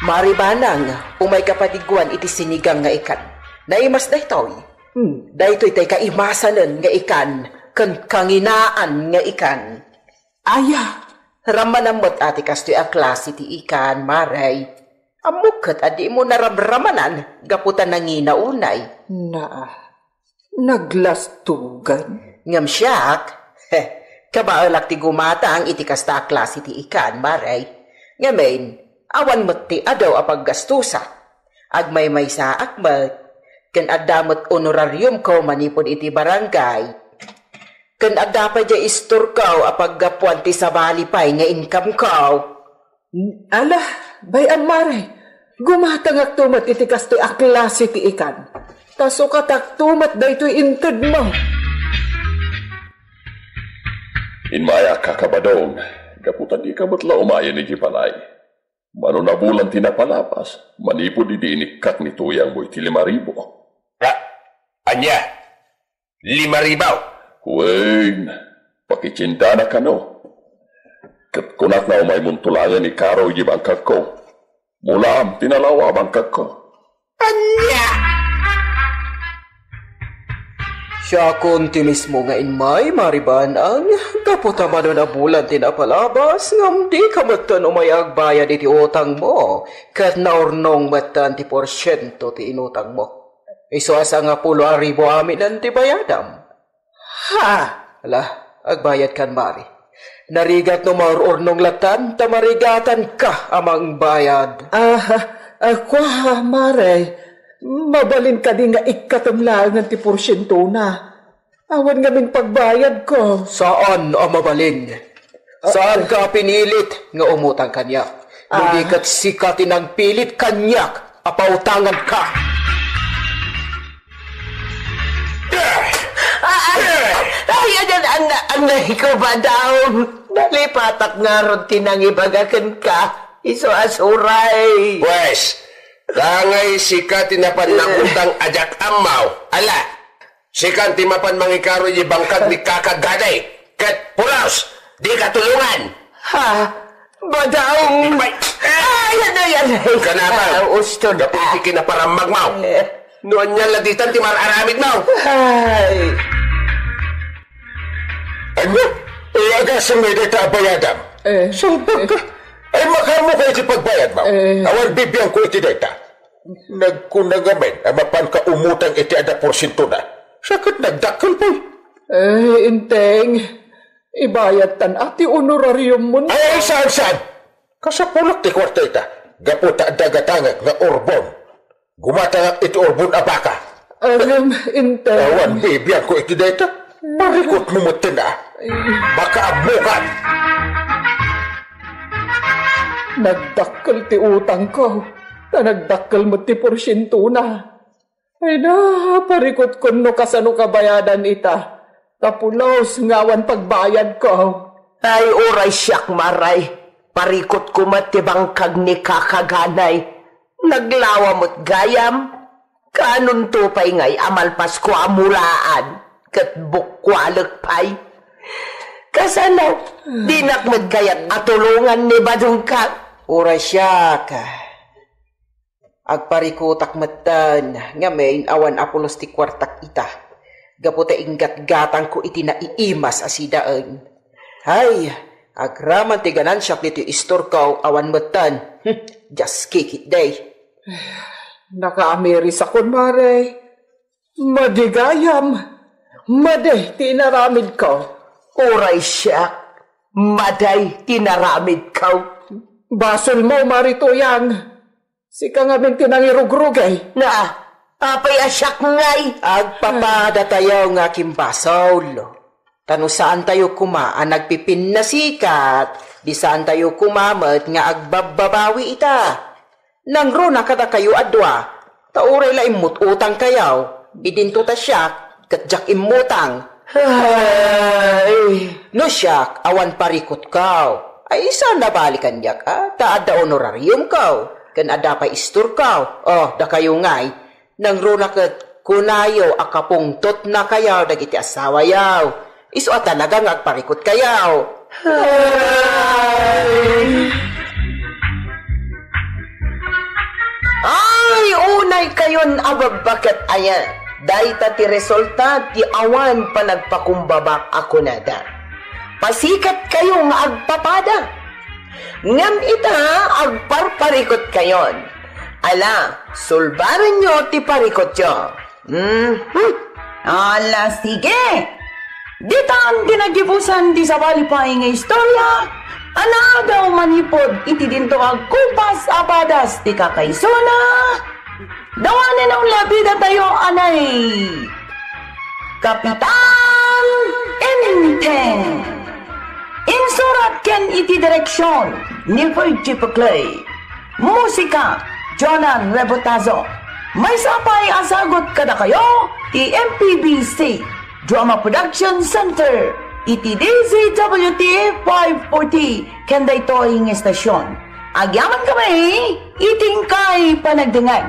Mari Banang, umayka padiguan iti sinigang nga ikan. Naimas daytoy. Hmm. Daytoy tay kaimasanen nga ikan, ken kanginaan nga ikan. Aya, rammanan met a ti kastoy a klase ti ikan, Mari. Ammok ket a dimo naramramanan gapu ta nangina unay. Naa, naglastugan. Ngem siak, he, kabaelak ti gumatang iti kasta a klase ti ikan, Mari. Ngamin, awan met ti adu a paggastusa. Agmaymaysaak met, ken adda met honorariumko manipud iti barangay. Ken adda pay diay istorko a paggapuan ti sabali pay nga incomeko. Ala, bay-am, Mari, gumatangakto met iti kastoy a klase ti ikan. Ta sukatakto met daytoy intedmo. Immayak, Kaka Badong, gapu ta dika met la umayen idiay balay. Mano nabulan ti napalabas, manipud idi inikkak ni Tuyangmo iti lima ribu. A-, ania? Lima ribu? Wen, pakitiendana kano. Ket kunak nga umaymonto laengen ikaro idiay bangkagko. Mulaam ti nalawa a bangkagko. Ania? Siakon ti mismo nga immay, Mari Banang, gapu ta mano nabulan ti napalabas, ngem dika metten umay agbayad iti utangmo, ket naurnong metten ti porsiento ti inutangmo. Isu a sangapulo a ribu aminen ti bayadam. Ha! Ala, agbayadkan, Mari. Narigat no maur-urnong latan, ta marigatanka a mangbayad. Ah, ah, kua, Mari. Mabalin kadi nga ikkatem laengen ti porsientona? Awan ngamin pagbayadko. Saan a mabalin. Saanka a pinilit nga umutang kaniak. No di ket sika ti nangpilit kaniak a pautanganka. Ah, ah, ay, ayan, ang, ang nahi ko, Badong. Nalipatak ngarud ti nangibaga kenka. Isu a suray. Pwes, dangay sika ti napan nangutang a diak ammo. Ala, sikan ti mapan mangikaro iti bangkag ni Kaka Gaday. Ket pulos, dika tulongan. Ha? Badong! Ay! Ay, ano yan? Kanabang! Ah, ustod, gapu iti ah. Kinaparammagmo. Eh. No ania la ditan ti mar-aramidmo? Ay! Ania? Eh, agasem nga dayta a bayadam? Eh. Salbagka! Ay, makaammoka iti pagbayadmo. Eh. Awan bibiangko iti dayta. Nagkuna ngamin a mapanka umutang iti adda porsientona. Siak ket nagdakkel pay. Eh, Inteng, ibayadtan a ti honorariummo. Ay, ay, saan, saan? Kasapulak ti kuarta ita, gapu ta adda gatangek nga urbon. Gumatangak iti urbon a baka. Aram, Inteng. Awan bibiangko iti dayta. Parikutmo metten a. Makaammokam. Nagdakkel ti utangko, ta nagdakkel met ti porsientona. Ay na, parikutkon no kasano kabayadan ita. Ta pulos nga awan pagbayadko. Ay, uray siak, Maray. Parikutko met ti bangkag ni Kakaganay. Naglawa met gayam. Kaanonto pay ngay a malpasko a mulaan ket bukkualek pay? Kasano, dinak met kayat a tulongan ni Badongka? Uray siak, agparikutak metten, ngamin awan a pulos ti kuartak ita. Gapu ta inggatgatangko iti naiimas a sidaen. Hay, agraman ti ganansiak ditoy istorko, awan metten. Hm, dias kikit day. Nakaamirisakon, Mare. Madi gayam. Madi ti inaramidko. Uray siak. Madi ti inaramidko. Basolmo, Mare Tuyang. Sika ngamin ti nangirugrugay. Na, apay a siak ngay? Agpapadatayo nga kimbasol. Ta no saantayo koma a nagpipinnasikat, di saantayo koma met nga agbabbabawi ita. Nangruna kadakayo a dua, ta uray la immut-utangkayo, idinto ta siak, ket diak immutang. Ay. No siak, awan parikutko. Ay, saan a balikan diak, a? Ta adda honorariumko, ken adda pay istorko. O, dakayo ngay, nangruna ket kunayo a kapungtotnakayo dagiti asawayo. Isu a talaga nga agparikutkayo. Ay! Ay, unaykayon a babbaket aya. Dayta ti resulta ti awan panagpakumbabak a kunada. Pasikatkayo nga agpapada. Ngem ita, agparparikutkayon. Ala, sulbarenyo ti parikutyo. Mhm. Ala, sige. Ditan ti nagibusan ti sabali pay nga istorya a naadaw manipud iti dinto agkupas a padas ti kakaisuna. Dawanen a unlabidatayo anay Kapitan Enteng. Insurat ken iti direksion ni Virgie Puclay. Musika, Jonah Rebotazo. Maysa pay a sagut kadakayo ti M P B C Drama Production Center iti D Z W T five forty ken daytoy nga estasion. Agyaman kami iti inkay panagdengngeg.